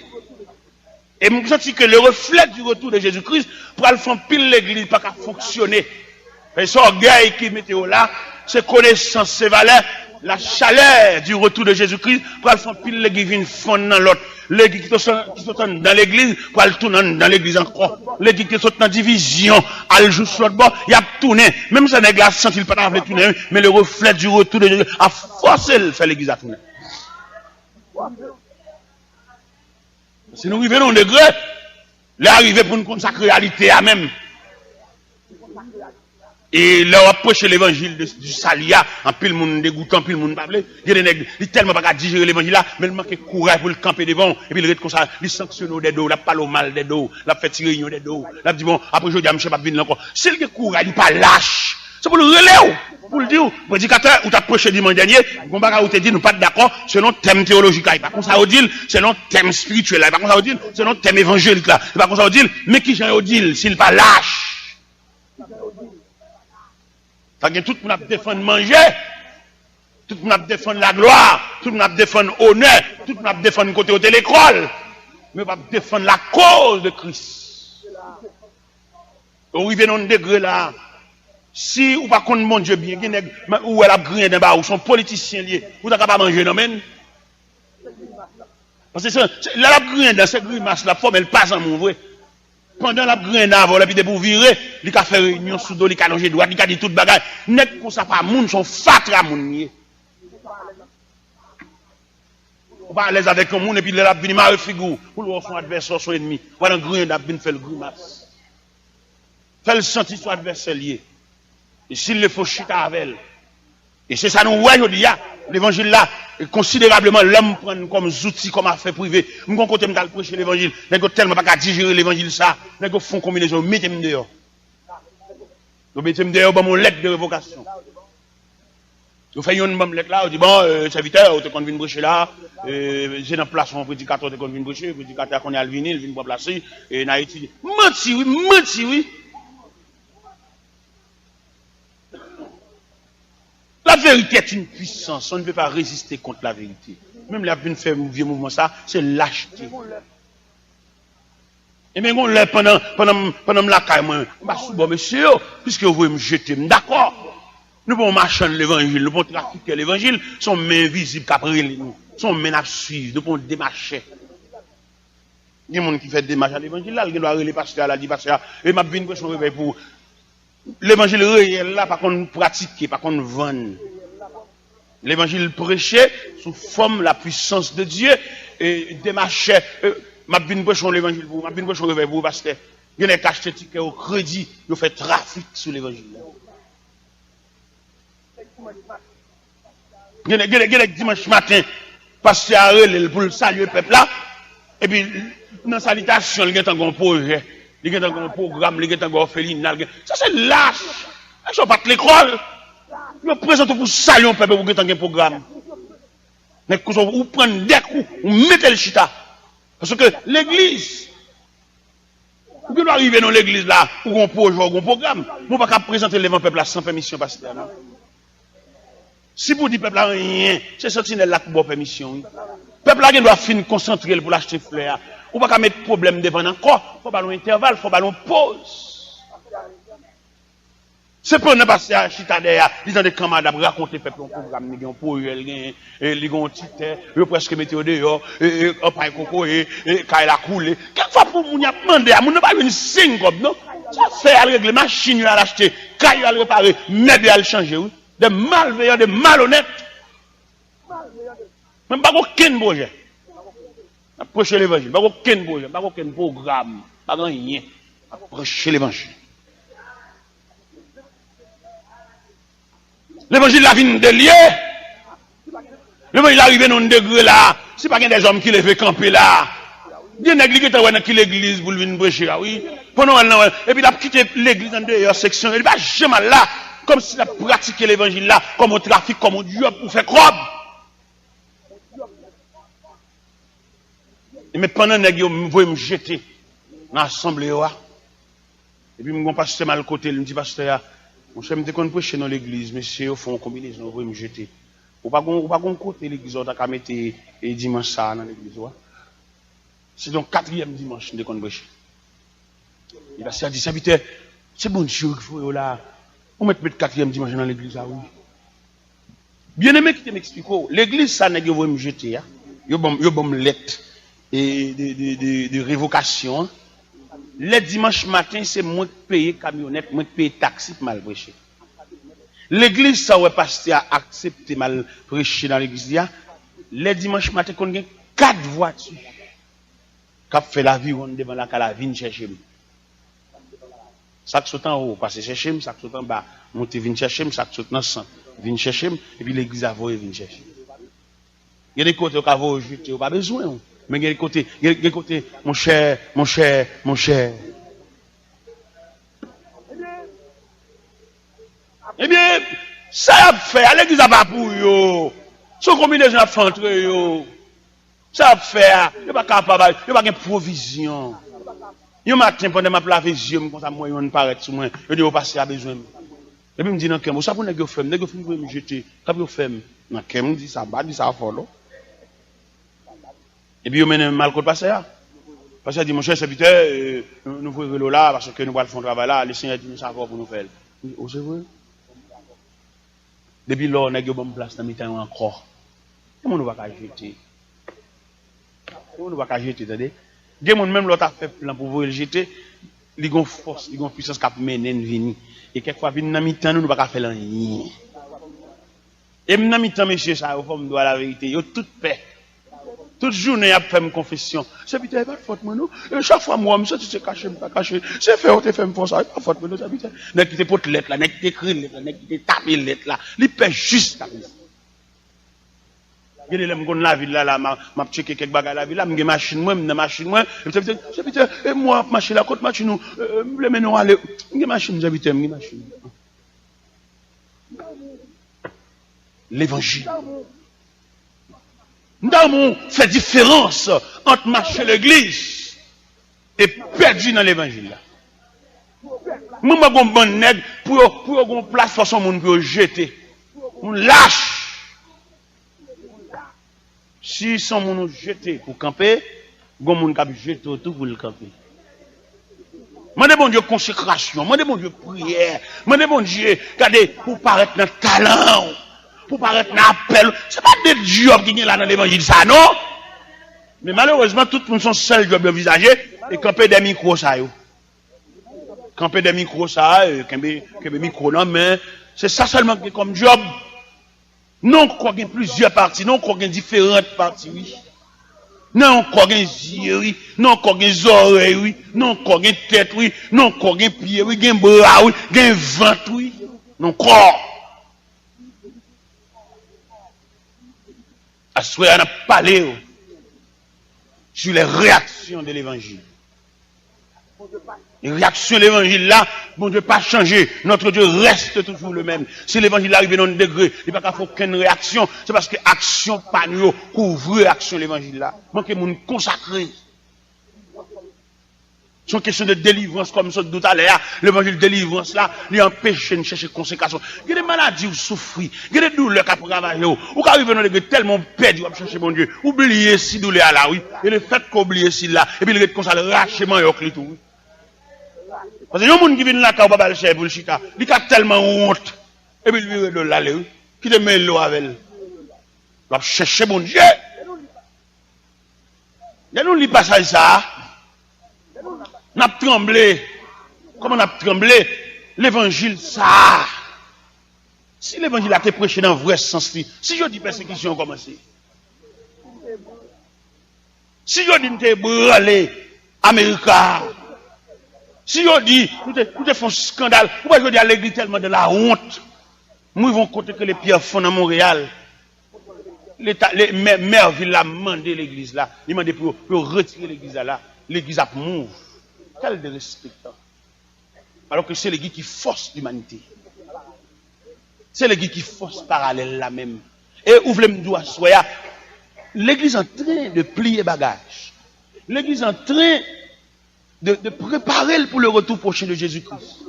E m santi ke le reflet du retour de Jésus-Christ pral fè anpil legliz pa ka fonksyone. E se ògèy ki mete yo la, se konesans, se valè, la chaleur du retour de Jésus-Christ pral fè anpil legliz vin fonn nan lòt. Legliz ki te sot, ki sot anndan legliz pral tounen anndan legliz ankò. Legliz ki te sot nan divizyon al jous lòt bò, y ap tounen. Menm sa nèg la santi l pa ta vle tounen, men le reflet du retour de Jésus ap fòse l fè legliz la tounen. Si nou rive nan yon degre, lè a rive pou n konn sa k reyalite a menm. E lè w ap preche levanjil de, du sali a, anpil moun degoute, anpil moun pa vle. Gen de nèg, li tèlman pa ka dijere levanjil la, men l manke kouraj pou l kanpe devan w, epi l ret konsa, li sanksyone w dèyè do w, l ap pale w mal dèyè do w, l ap fè ti reyinyon dèyè do w, l ap di, bon, apre jodi a, misye p ap vin la ankò. Si l gen kouraj, li pa lach. Se pou l rele w, pou l di w, predikatè, ou t ap preche dimanch dènye, gon bagay ou te di, nou pa t dakò, selon tèm teyolojik la, e pa konsa yo di l, selon tèm espirityèl la, e pa konsa yo di l, selon tèm evanjelik la, e pa konsa yo di l, men kijan yo di l, si l pa lach. Sa gen tout moun ap defann manje, tout moun ap defann laglwa, tout moun ap defann onè, tout moun ap defann kote yo te lekòl, men yo p ap defann lakoz de Kris. Ou rive nan yon degre la, si ou pa konn Bondye byen, gen nèg, ou wè l ap griyen dan ba ou, se yon politisyen li ye, ou ta ka pa manje nan men l. Paske se, se, lè l ap griyen dan, se grimas l ap fè, men l pa zanmi w vre. Pandan l ap griyen dan avè w, epi depi w vire, li ka fè reyinyon sou do, li ka lonje dwèt, li ka di tout bagay. Nèg konsa pa moun, se yon fatra moun li ye. Ou pa alèz avèk yon moun, epi lè l ap vini mare figi w, pou l wè w se yon advèsè, w se yon ènmi. Ou al nan griyen dan, ap vin fè l grimas. Fè l santi se yon advèsè l ye. E si l le fo chita avè l. E se sa nou wè jodi a, levanjil la, e konsiderableman, lòm pran n kòm zouti, kòm afè prive. M gon kote m t al preche levanjil, nèg yo tèlman pa ka dijere levanjil sa, nèg yo fè yon konbinezon, yo mete m deyò. Yo mete m deyò, yo ban m yon lèt de revokasyon. Yo fè yonn ban m lèt la, yo di, bon, euh, sèvitè, ou te konn vin preche la, euh, se nan plas yon predikatè ou te konn vin preche, predikatè a konnen al vini, l vin pran plas li, e n a etidye. Manti wi, manti wi. La vérité est une puissance, on ne peut pas résister contre la vérité. Menm lè y ap vin fè vye mouvman sa, se lachte. Ebyen, gon lè pandan, pandan, pandan m lakay mwen, m pa sou bò mesye yo, piske yo voye m jete, m dakò. Nou pa yon machann levanjil, nou pa yon trafikè levanjil, se yon men envizib k ap rele nou. Se yon men n ap swiv, nou pa yon demachè. Gen moun ki fè demach a levanjil la, l gen dwa rele pastè a, l a di pastè a, e m ap vin preche yon revèy pou ou. Levanjil reyèl la pa konn pratike, pa konn vann. Levanjil preche sou fòm la puissance de Dieu, e demachè, e, m ap vin preche yon levanjil pou ou, m ap vin preche yon revèy pou ou, pastè. Gen nèg k achte tikè o kredi, yo fè trafik sou levanjil la. Gen nèg, gen nèg, gen nèg dimanch maten, pastè a rele l pou l salye pèp la, epi nan salitasyon, li gentan gen yon pwojè, li gentan gen yon pwogram, li gentan gen òfelina, li gen, sa se lach. Nèg sa yo pa t lekòl. Yo prezante w pou salye yon pèp epi w gentan gen pwogram. Nèg konsa, ou pran dèk ou, ou mete l chita. Paske legliz, ou gen dwa rive nan legliz la, ou gen yon pwojè, ou gen yon pwogram, men ou pa ka prezante l devan pèp la san pèmisyon pastè a, non. Si pou di pèp la anyen, se santinèl la k pou ba w pèmisyon, wi. Pèp la gen dwa fin konsantre l pou l achte flè a. Ou pa ka met pwoblèm devan l ankò, fò ba l yon entèval, fò ba l yon poz. Se pandan pastè a chita dèyè a, li tande kanmarad ap rakonte pèp yon pwogram, li gen yon pwojè, li gen, e, li gen yon ti tè, yo prèske mete yo deyò, e, e, anpay kokoye, e, kay la koule. Kèk fwa pou moun y ap mande a, moun nan pa jwenn senk kòb, non. Sa fè al regle machin yo al achte, kay yo al repare, mèb yo al chanje, wi. De malveyan, de malonèt. Mwen m pa gen okenn pwojè. M ap preche levanjil. M pa gen okenn pwojè. M pa gen okenn pwogram. M pa gen anyen. M ap preche levanjil. Levanjil la vin delye. Levanjil la rive nan yon degre la. Si pa gen dèzòm ki leve kanpe la. Gen nèg li gentan wè nan ki legliz pou l vin preche a, wi. Pandan w al nan wè. Epi l ap kite legliz andeyò seksyon yo. Li pa janm al la. Kòmsi l ap pratike levanjil la kòm yon trafik, kòm yon djòb pou fè kòb. E men pandan nèg yo voye m jete nan asanble yo a, epi m gon pastè m al kote l, m di pastè a, monchè, m te konn preche nan legliz, mesye yo fè yon konbinezon, yo voye m jete. Ou pa gon, ou pa gon kote legliz la ou ta ka mete, e, dimanch sa a nan legliz ou a? Se te yon katriyèm dimanch m te konn preche. E pastè a di, sèvitè, se Bondye ki voye w la. Ou mèt met katriyèm dimanch nan legliz la, wi. Byeneme, kite m eksplike w. Legliz sa nèg yo voye m jete a, yo ban m, yo ban m lèt, e, de, de, de, de revokasyon an. Lè dimanch maten, se mwen k peye kamyonèt, mwen k peye taksi pou m al preche. Legliz sa w wè pastè a aksepte m al preche nan legliz li a, lè dimanch maten konn gen kat vwati k ap fè laviwonn devan lakay la vin chèche m. Sa k sot anwo pase chèche m, sa k sot anba monte vin chèche m, sa k sot nan sant vin chèche m, epi legliz la voye vin chèche m. Gen de kote yo ka voye w jete, yo pa bezwen w. Men gen de kote, gen, gen kote, monchè, monchè, monchè. Ebyen, sa y ap fè a, legliz la pa pou yo. Se yon konbinezon y ap fè antre yo. Sa y ap fè a, yo pa kapab, yo pa gen pwovizyon. Yon maten, pandan m ap lave zye m, konsa, m wè yonn parèt sou mwen. Yo di, "O, pastè a bezwen m." Epi m di nan kè m, "O, sa pou nèg yo fè m? Nèg yo fin voye m jete. Sa pou yo fè m?" Nan kè m, m di sa, m pa di sa fò, non. Epi yo mennen m al kot pastè a. Pastè a di, "Monchè, sèvitè, e, nou, nou voye rele w la, paske nou pral fè yon travay la, Lesenyè di nou sa fò pou nou fè l." M di, "O, se vre?" Depi lò, nèg yo ban m plas nan mitan yo ankò. Gen moun ou pa ka jete. Gen moun ou pa ka jete, tande. Gen moun, menm lè w ta fè plan pou voye l jete, li gon fòs, li gon pwisans k ap mennen n vini. E kèk fwa, vin nan mitan nou, nou pa ka fè l anyen. E m nan mitan mesye sa yo, fò m di w laverite, yo tout pè. Tout jounen y ap fè m konfesyon. Sèvitè, e pa t fòt mwen non. E chak fwa m wè w, m santi se kache m ta kache. Se fè w te fè m fè w sa, e pa fòt mwen non, sèvitè. Nèg ki te pot lèt la, nèg ki te ekri lèt la, nèg ki te tape lèt la, li pè jiskaprezan. Gen de lè m konn lavil la, la, m a, m ap tcheke kèk bagay lavil la, m gen machin mwen, m nan machin mwen, epi sèvitè, sèvitè, e m wè w ap mache la, kot machin ou? E, e, m vle mennen w ale. M gen machin, sèvitè, m gen machin. Levanjil. M ta renmen w fè diferans ant mache legliz e pèdi nan levanjil la. Mwen, mwen gon bann nèg, pou yo, pou yo gon plas, fò se yon moun pou yo jete. Moun lach. Si se yon moun ou jete pou kanpe, gon moun k ap jete w tou pou l kanpe. Mande Bondye konsekrasyon, mande Bondye priyè, mande Bondye, gade, pou w parèt nan talan w. pou parèt nan apèl. Se pa de djòb ki gen la nan levanjil sa, non. Men malerezman, tout moun se yon sèl djòb yo anvizaje, e kanpe dèyè mikwo sa yo. Kanpe dèyè mikwo sa, e kenbe, kenbe mikwo nan men. Se sa sèlman ki gen kòm djòb. Nan yon kò gen plizyè pati, nan yon kò gen diferan pati, wi. Nan yon kò gen zye, wi. Nan yon kò gen zòrèy, wi. Nan yon kò gen tèt, wi. Nan yon kò gen pye, wi. Gen bra, wi. Gen vant, wi. Nan yon kò. Aswè a, n ap pale yo sur les réactions de l'évangile. E reyaksyon levanjil la, Bondye pa chanje. Notre Dieu reste toujours le même. Si levanjil la rive nan yon degre, li pa ka fè okenn reyaksyon, se paske aksyon pa nou yo kouvri reyaksyon levanjil la. Manke moun konsakre. Se yon kesyon de delivrans, kòm m sot di w talè a. Levanjil delivrans la, li anpeche n chèche konsekrasyon. Gen de maladi ou soufri, gen de doulè k ap ravaje w. Ou ka rive nan degre tèlman ou pèdi, w ap chèche Bondye. Ou bliye si doulè a la, wi. E lefètke w bliye si l la, epi l ret konsa, l rache manyòk li tou, wi. Paske yon moun ki vin lakay ou pa ba l chèz pou l chita, li ka tèlman wont, epi l vire do l ale, wi. Kite m rele w avè l. L ap chèche Bondye. Lè nou li pasaj sa a, n ap tranble. Kòman n ap tranble? Levanjil sa a. Si levanjil la te preche nan vrè sans li, si jodi pèsekisyon an kòmanse, si jodi n te ebranle Amerika, si jodi nou te, nou te fè yon eskandal, ou wè jodi a legliz tèlman de la wont. M rive yon kote ki rele Pierrefonds nan Monreyal. Leta, le, mè, mè vil la mande legliz la, li mande pou yo, pou yo retire legliz la la. Legliz ap move. Kèl derespektan. Alòske se legliz ki fòs limanite. Se legliz ki fòs paralèl la menm. E ou vle m di w aswè a, legliz antren de pliye bagaj. Legliz antren de, de prepare l pou le retour prochain de Jésus-Christ.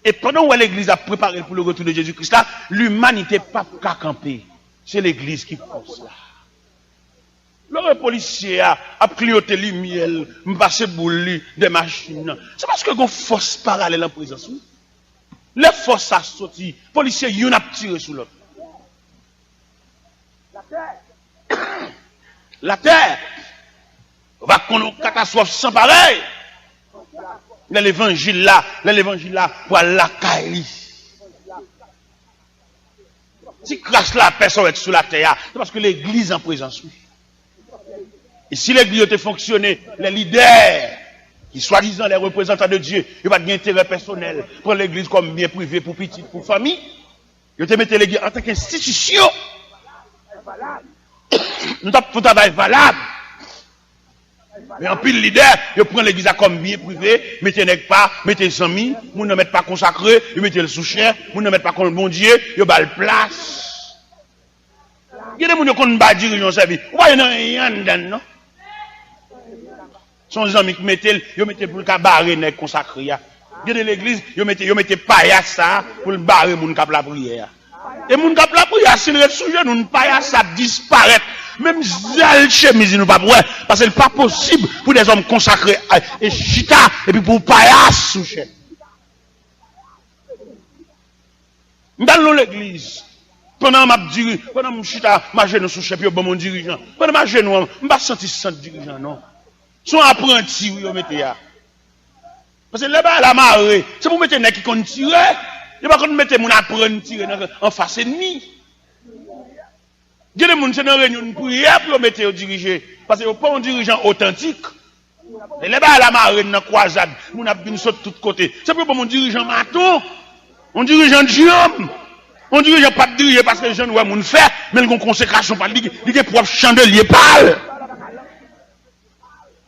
E pandan w wè legliz ap prepare l pou le retour de Jésus-Christ la, limanite p ap ka kanpe. Se legliz ki fòs la. Lè w wè polisye a ap kliyote limyè l, m pase boul li dèyè machin nan, se paske gen yon fòs paralèl an prezans, wi. Lè fòs sa soti, polisye youn ap tire sou lòt. Latè va konn yon katastwòf san parèy. Lè levanjil la, lè levanjil la pral lakay li. Si kras lapè sa w wè ki sou latè a, se paske legliz an prezans, wi. E si legliz yo te fonksyone, lè lidè, ki swadizan lè reprezantan de Dye, yo pa t gen enterè pèsonèl, pran legliz kòm byen prive pou pitit, pou fanmi, yo te mete legliz antanke enstitisyon, nou t ap fè yon travay valab. Men anpil lidè, yo pran legliz la kòm byen prive, mete nèg pa, mete zanmi, moun nan mèt pa konsakre, yo mete l sou chè, moun nan mèt pa konn Bondye, yo ba l plas. Gen de moun yo konn bay dirijan yo sèvis. Ou pa wè nan anyen anndan l, non. Se yon zanmi ki mete l, yo mete l pou l ka bare nèg konsakre a. Gen de legliz, yo mete, yo mete payas sa a pou l bare moun k ap lapriyè a. E moun k ap lapriyè a, si l ret sou jenou, payas sa ap disparèt. Menm zèl chemiz li nou p ap wè, paske l pa posib pou dèzòm konsakre e chita, epi pou payas sou chè. M t al nan legliz. Pandan m ap diri, pandan m chita, m ajenou sou chè, epi yo ban m yon dirijan. Pandan m ajenou an, m pa santi sant dirijan, non. Se yon apranti, wi, yo mete a. Paske lè bagay la mare, se pou mete nèg ki konn tire. Yo pa konn mete moun aprann tire nan, anfas ènmi. Gen de moun, se nan reyinyon priyè pou yo mete yo dirije. Paske yo pa yon dirijan otantik. E lè bagay la mare nan kwazad, moun ap vin sot tout kote. Se pou yo ban m yon dirijan maton, yon dirijan dyanm, yon dirijan p ap dirije paske jan l wè moun fè, men l gen yon konsekrasyon pa l, li, li gen pwòp chandelye pa l.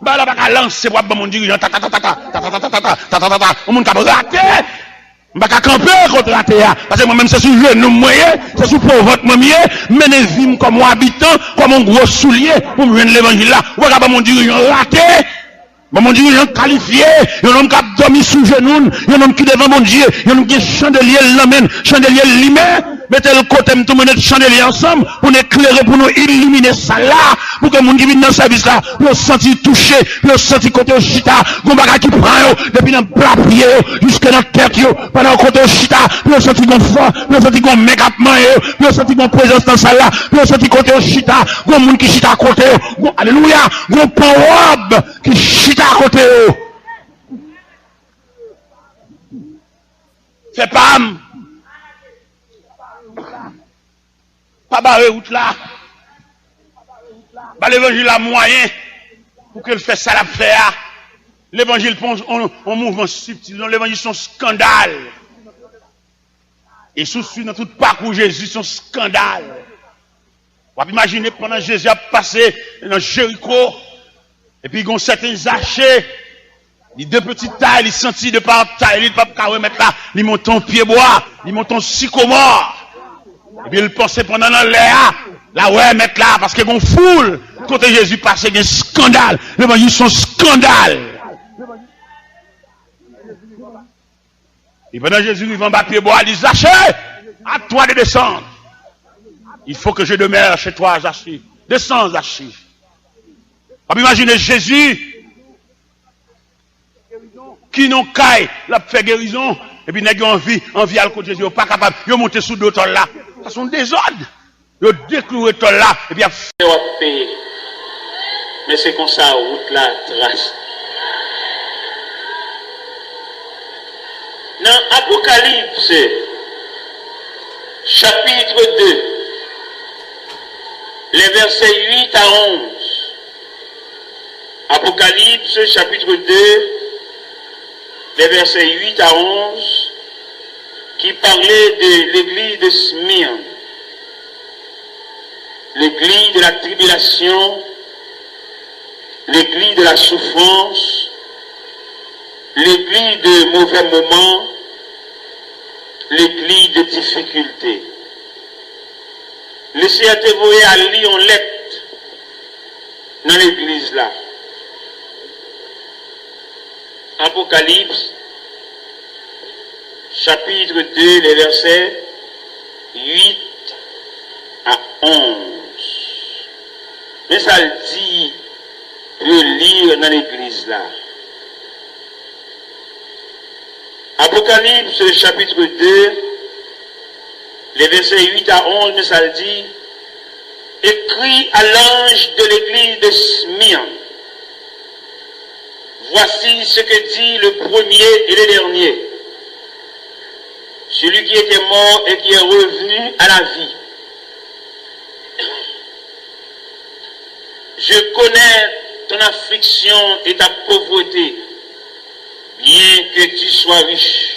Bagay la pa ka lanse pou ap ban m yon dirijan, ta, ta, ta, ta, ta, yon moun k ap rate. M pa ka kanpe kont rate a, paske mwen menm se sou jenou m mwen ye, se sou po vant mwen m ye, m mennen vi m kòm yon abitan, kòm yon gwo soulye pou m jwenn levanjil la. Ou pa ka ban m yon dirijan rate, ban m yon dirijan kalifye, yon nonm k ap dòmi sou jenou l, yon nonm ki devan Bondye, yon nonm ki gen chandelye l nan men l, chandelye l limen. Mete l kote m tou, mwen, nou chandelier ansanm pou n eklere, pou nou ilimine sal la, pou ke moun ki vin nan sèvis la, pou yo santi touche, pou yo santi kote yo chita, gon bagay ki pran yo, depi nan pla pye yo, jiske nan tèt yo, pandan kote yo chita, pou yo santi gon fò, pou yo santi gon men k ap manyen yo, pou yo santi gon prezans nan sal la, pou yo santi kote yo chita, gon moun ki chita kote yo, gon, alelouya, gon pawòb ki chita kote yo. Fè pa m. Pa bare wout la. Ba levanjil la mwayen pou ke l fè sa l ap fè a. Levanjil pa yon, yon, yon mouvman sibtil, non, levanjil se yon eskandal. E si w swiv nan tout pakou Jezi, se yon eskandal. W ap imajine pandan Jezi ap pase nan Jeriko, epi gon sèten Zache, li de peti tay, li santi de pa tay li, li p ap ka wè mèt la, li monte yon pyebwa, li monte yon sikomò. Epi l panse pandan l anlè a, l a wè mèt la, paske gon foul, kote Jezi pase gen eskandal, levanjil se yon eskandal. E pandan Jezi rive anba pyebwa, li di, Zache, à toi de descendre. Il faut que je demeure chez toi, Zache. Desann, Zache. W ap imajine Jezi ki nan kay, l ap fè gerizon, epi nèg yo anvi, anvi al kot Jezi, yo pa kapab, yo monte sou do tòl la. Sa se yon dezòd. Yo dekloure tòl la, epi y ap fè w ap peye. Men se konsa wout la trase. Nan Apokalips, chapitre deux, les versets huit à onze. Apocalypse, chapitre deux, les versets huit à onze, qui parlait de l'église de Smyrne, l'église de la tribulation, l'église de la souffrance, l'église de mauvais moments, l'église de difficultés. Le Seyè te voye al li yon lèt nan legliz la. Apokalips, chapitre deux, les versets huit à onze. Men sa l di pou yo li nan legliz la. Apocalypse chapitre deux, les versets huit à onze, men sa l di, écris à l'ange de l'église de Smyrne, voici ce que dit le premier et le dernier, celui qui était mort et qui est revenu à la vie. Je connais ton affliction et ta pauvreté, bien que tu sois riche.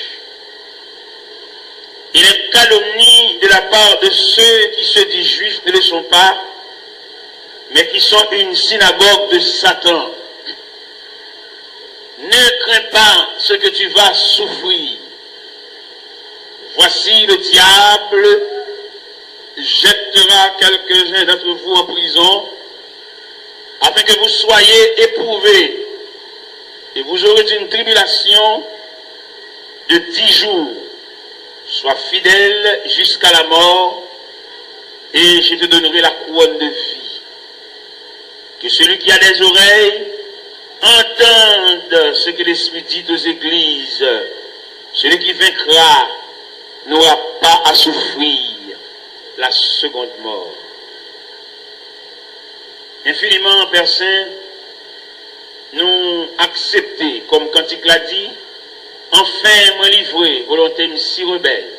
Et les calomnies de la part de ceux qui se disent juifs ne le sont pas, mais qui sont une synagogue de Satan. Ne crains pas ce que tu vas souffrir. Voici, le diable jettera quelques-uns d'entre vous en prison, afin que vous soyez éprouvés, et vous aurez une tribulation de dix jours. Sois fidèle jusqu'à la mort, et je te donnerai la couronne de vie. Que celui qui a des oreilles entende ce que l'Esprit dit aux églises. Celui qui vaincra n'aura pas à souffrir la seconde mort. Infiniman, Pè Sen, nou aksepte, kòm kantik la di, anfen, mwen livre, volonte m si rebèl.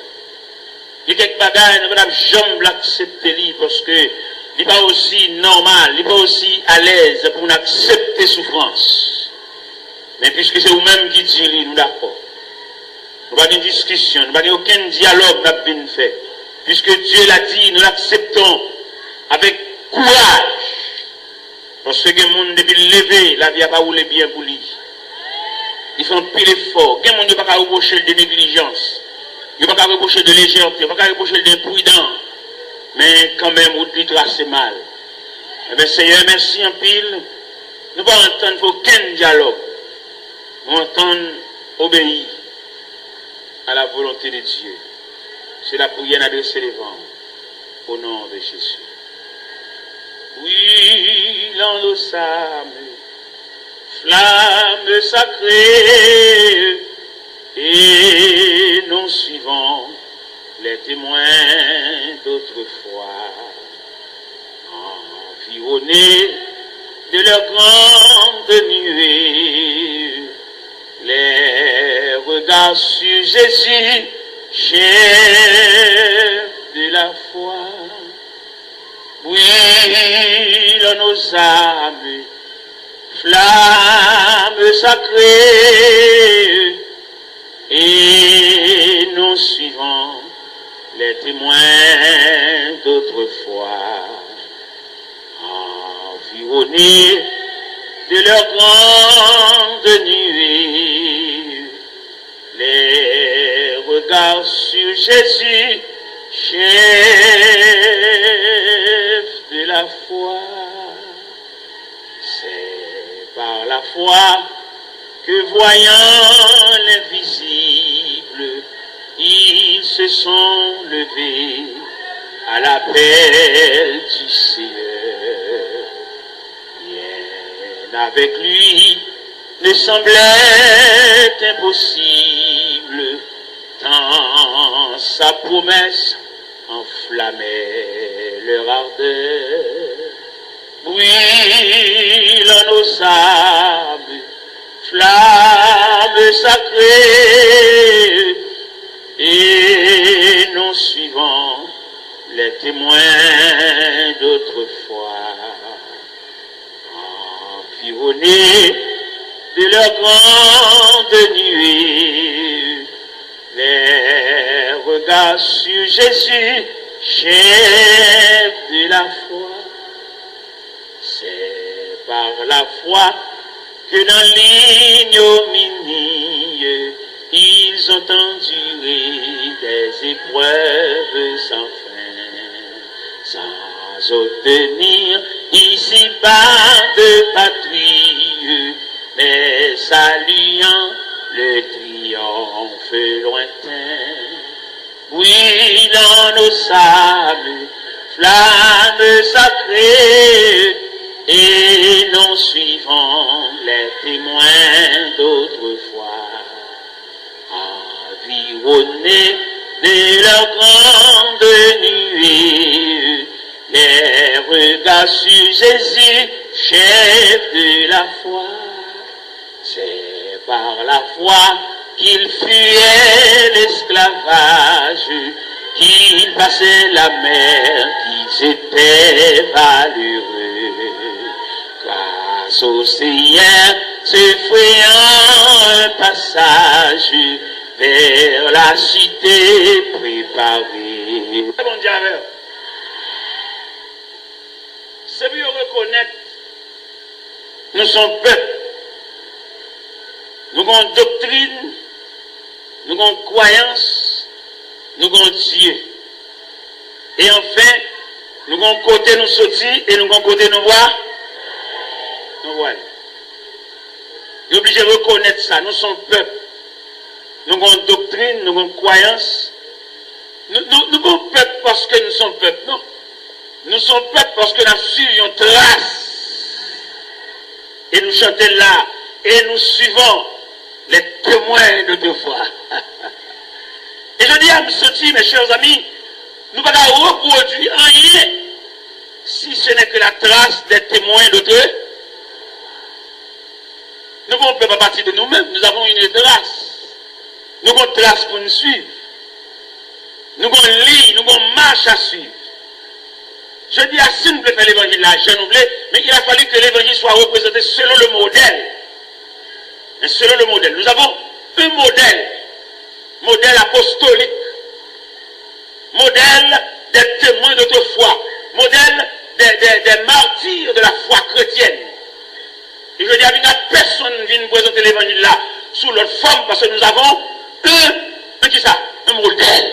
Gen kèk bagay nou pa t ap janm vle aksepte li, paske li pa osi nòmal, li pa osi alèz pou n aksepte soufrans. Men piske se ou menm ki di li, nou dakò. Nou pa gen diskisyon, nou pa gen okenn dyalòg n ap vin fè. Puisque Dieu l'a dit, nous l'acceptons avec courage. Paske gen moun, depi l leve, lavi a pa woule byen pou li. Li fè anpil efò. Gen moun, yo pa ka repwoche l de neglijans. Yo pa ka repwoche l de lejète. Yo pa ka repwoche l de enpridan. Men kanmenm, wout li trase mal. Enben, Senyè, mèsi anpil. Nou pa antann fè okenn dyalòg. Nou antann obeyi à la volonté de Dieu. C'est la prière adressée devant, au nom de Jésus. Brûlons nos âmes, flamme sacrée, et nous suivons les témoins d'autrefois. Environnés de leurs grandes nuées, les regards sur Jésus, chef de la foi. Brûlons nos âmes, flamme sacrée, et nous suivons les témoins d'autrefois. Environnés de leurs grandes nuées, les regards sur Jésus, chef de la foi. C'est par la foi que, voyant l'invisible, ils se sont levés à l'appel du Seigneur. Rien avec lui ne semblait impossible, tant sa promesse enflammait leur ardeur. Brûlons nos âmes, flamme sacrée, et nous suivons les témoins d'autrefois. Environnés de leurs grandes nuées, les regards sur Jésus, chef de la foi. C'est par la foi que dans l'ignominie, ils ont enduré des épreuves sans fin, sans obtenir ici-bas de patrie, mais saluant le triomphe lointain. Brûlons nos sables, flammes sacrées, et nous suivons les témoins d'autrefois. Environnés de leurs grandes nuées, les regards sur Jésus, chef de la foi. C'est par la foi qu'ils fuyaient l'esclavage, qu'ils passaient la mer, qu'ils étaient valeureux. Grâce au Seigneur, se frayant un passage vers la cité préparée. Bondye avè w. Se pou yo rekonèt nou se yon pèp. Nou gen yon doktrin, nou gen yon kwayans, nou gen yon Dye. E anfen, nou gen yon kote nou soti e nou gen yon kote nou va, nou prale. Yo oblije rekonèt sa, nou se yon pèp. Nou gen yon doktrin, nou gen yon kwayans. Nou, nou, nou pa yon pèp paske nou se yon pèp, non. Nou se yon pèp paske n ap swiv yon tras. E nou chante l la. Et nous suivons les témoins d'autrefois. E jodi a, m santi, mes chers amis, nou pa ka repwodui anyen si ce n'est que la trace des témoins d'autrefois. Nou pa yon pèp apati de nou menm, nous avons une trace. Nou gen yon tras pou n swiv. Nou gen yon liy, nou gen yon mach a swiv. Jodi a, si nou vle fè levanjil la jan nou vle, mais il a fallu que l'évangile soit représenté selon le modèle. Mais selon le modèle. Nous avons un modèle, modèle apostolique, modèle des témoins d'autrefois, modèle des, des, des martyrs de la foi chrétienne. E jodi a, m pa vin ak pèsonn vin prezante levanjil la sou lòt fòm, paske nous avons un, un kisa? Un modèle.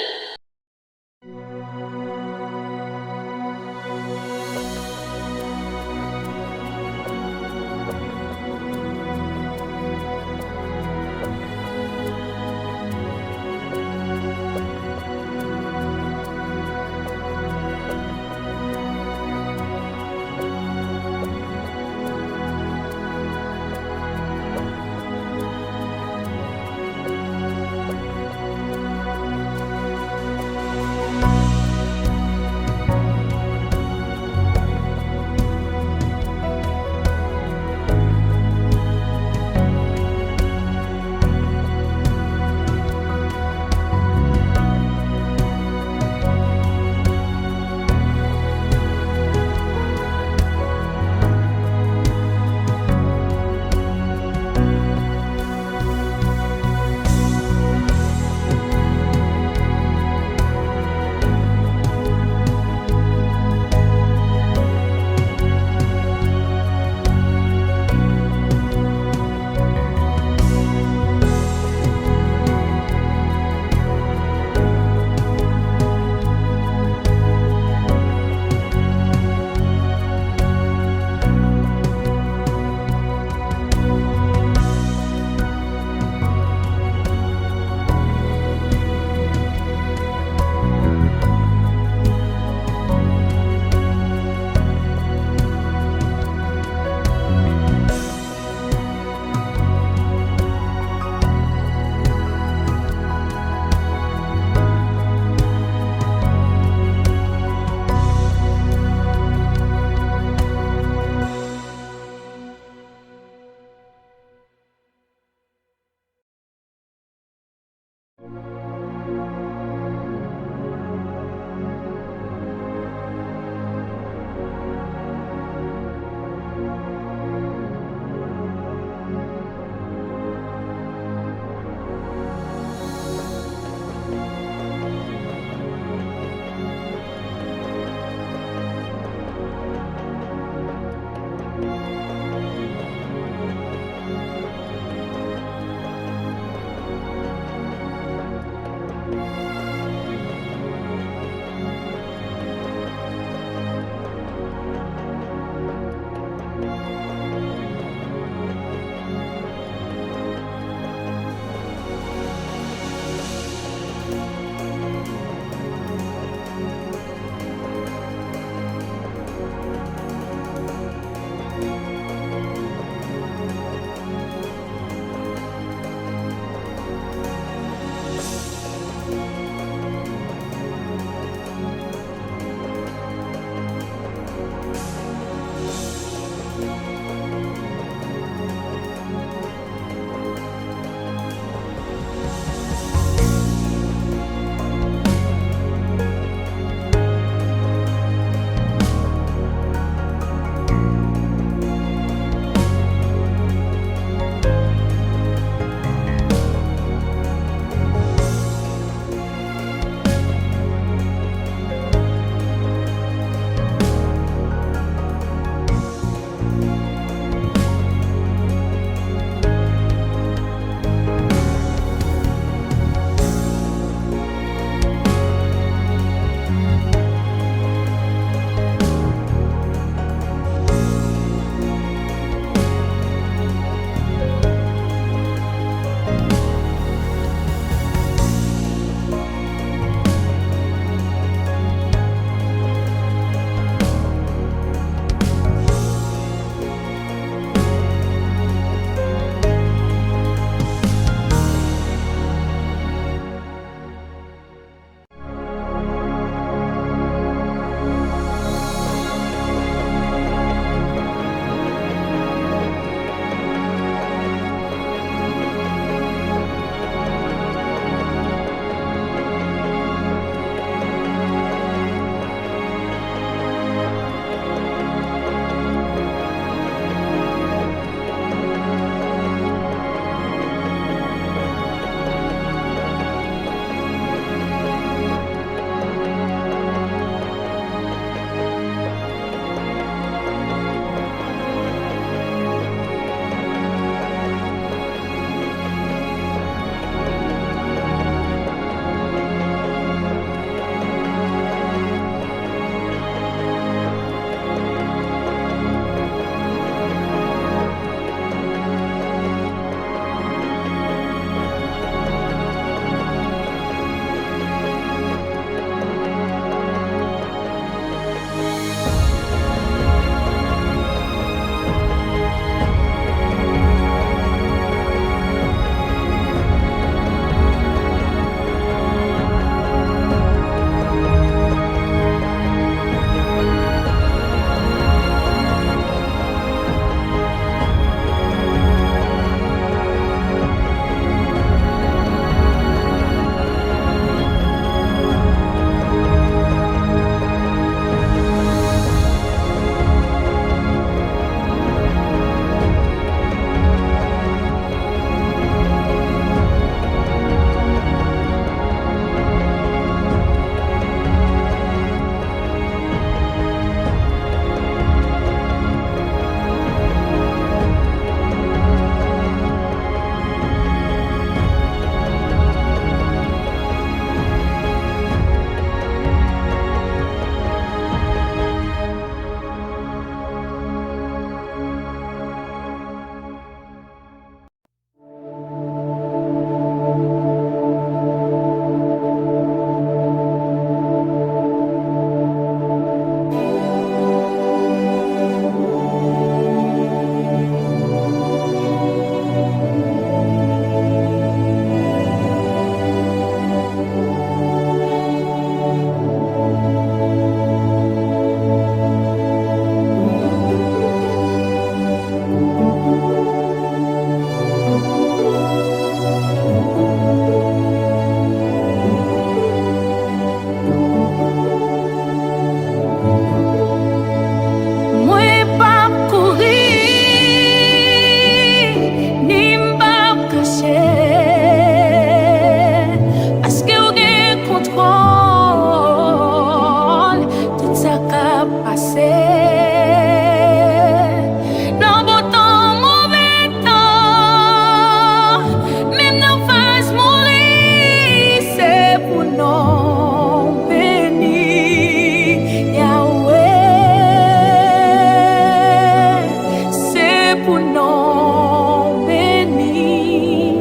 Pou non beni,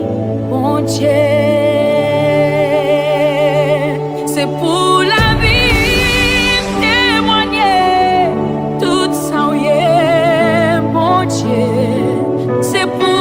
Bondye. Se pou lavi m temwanye tout sa w ye, Bondye. Se pou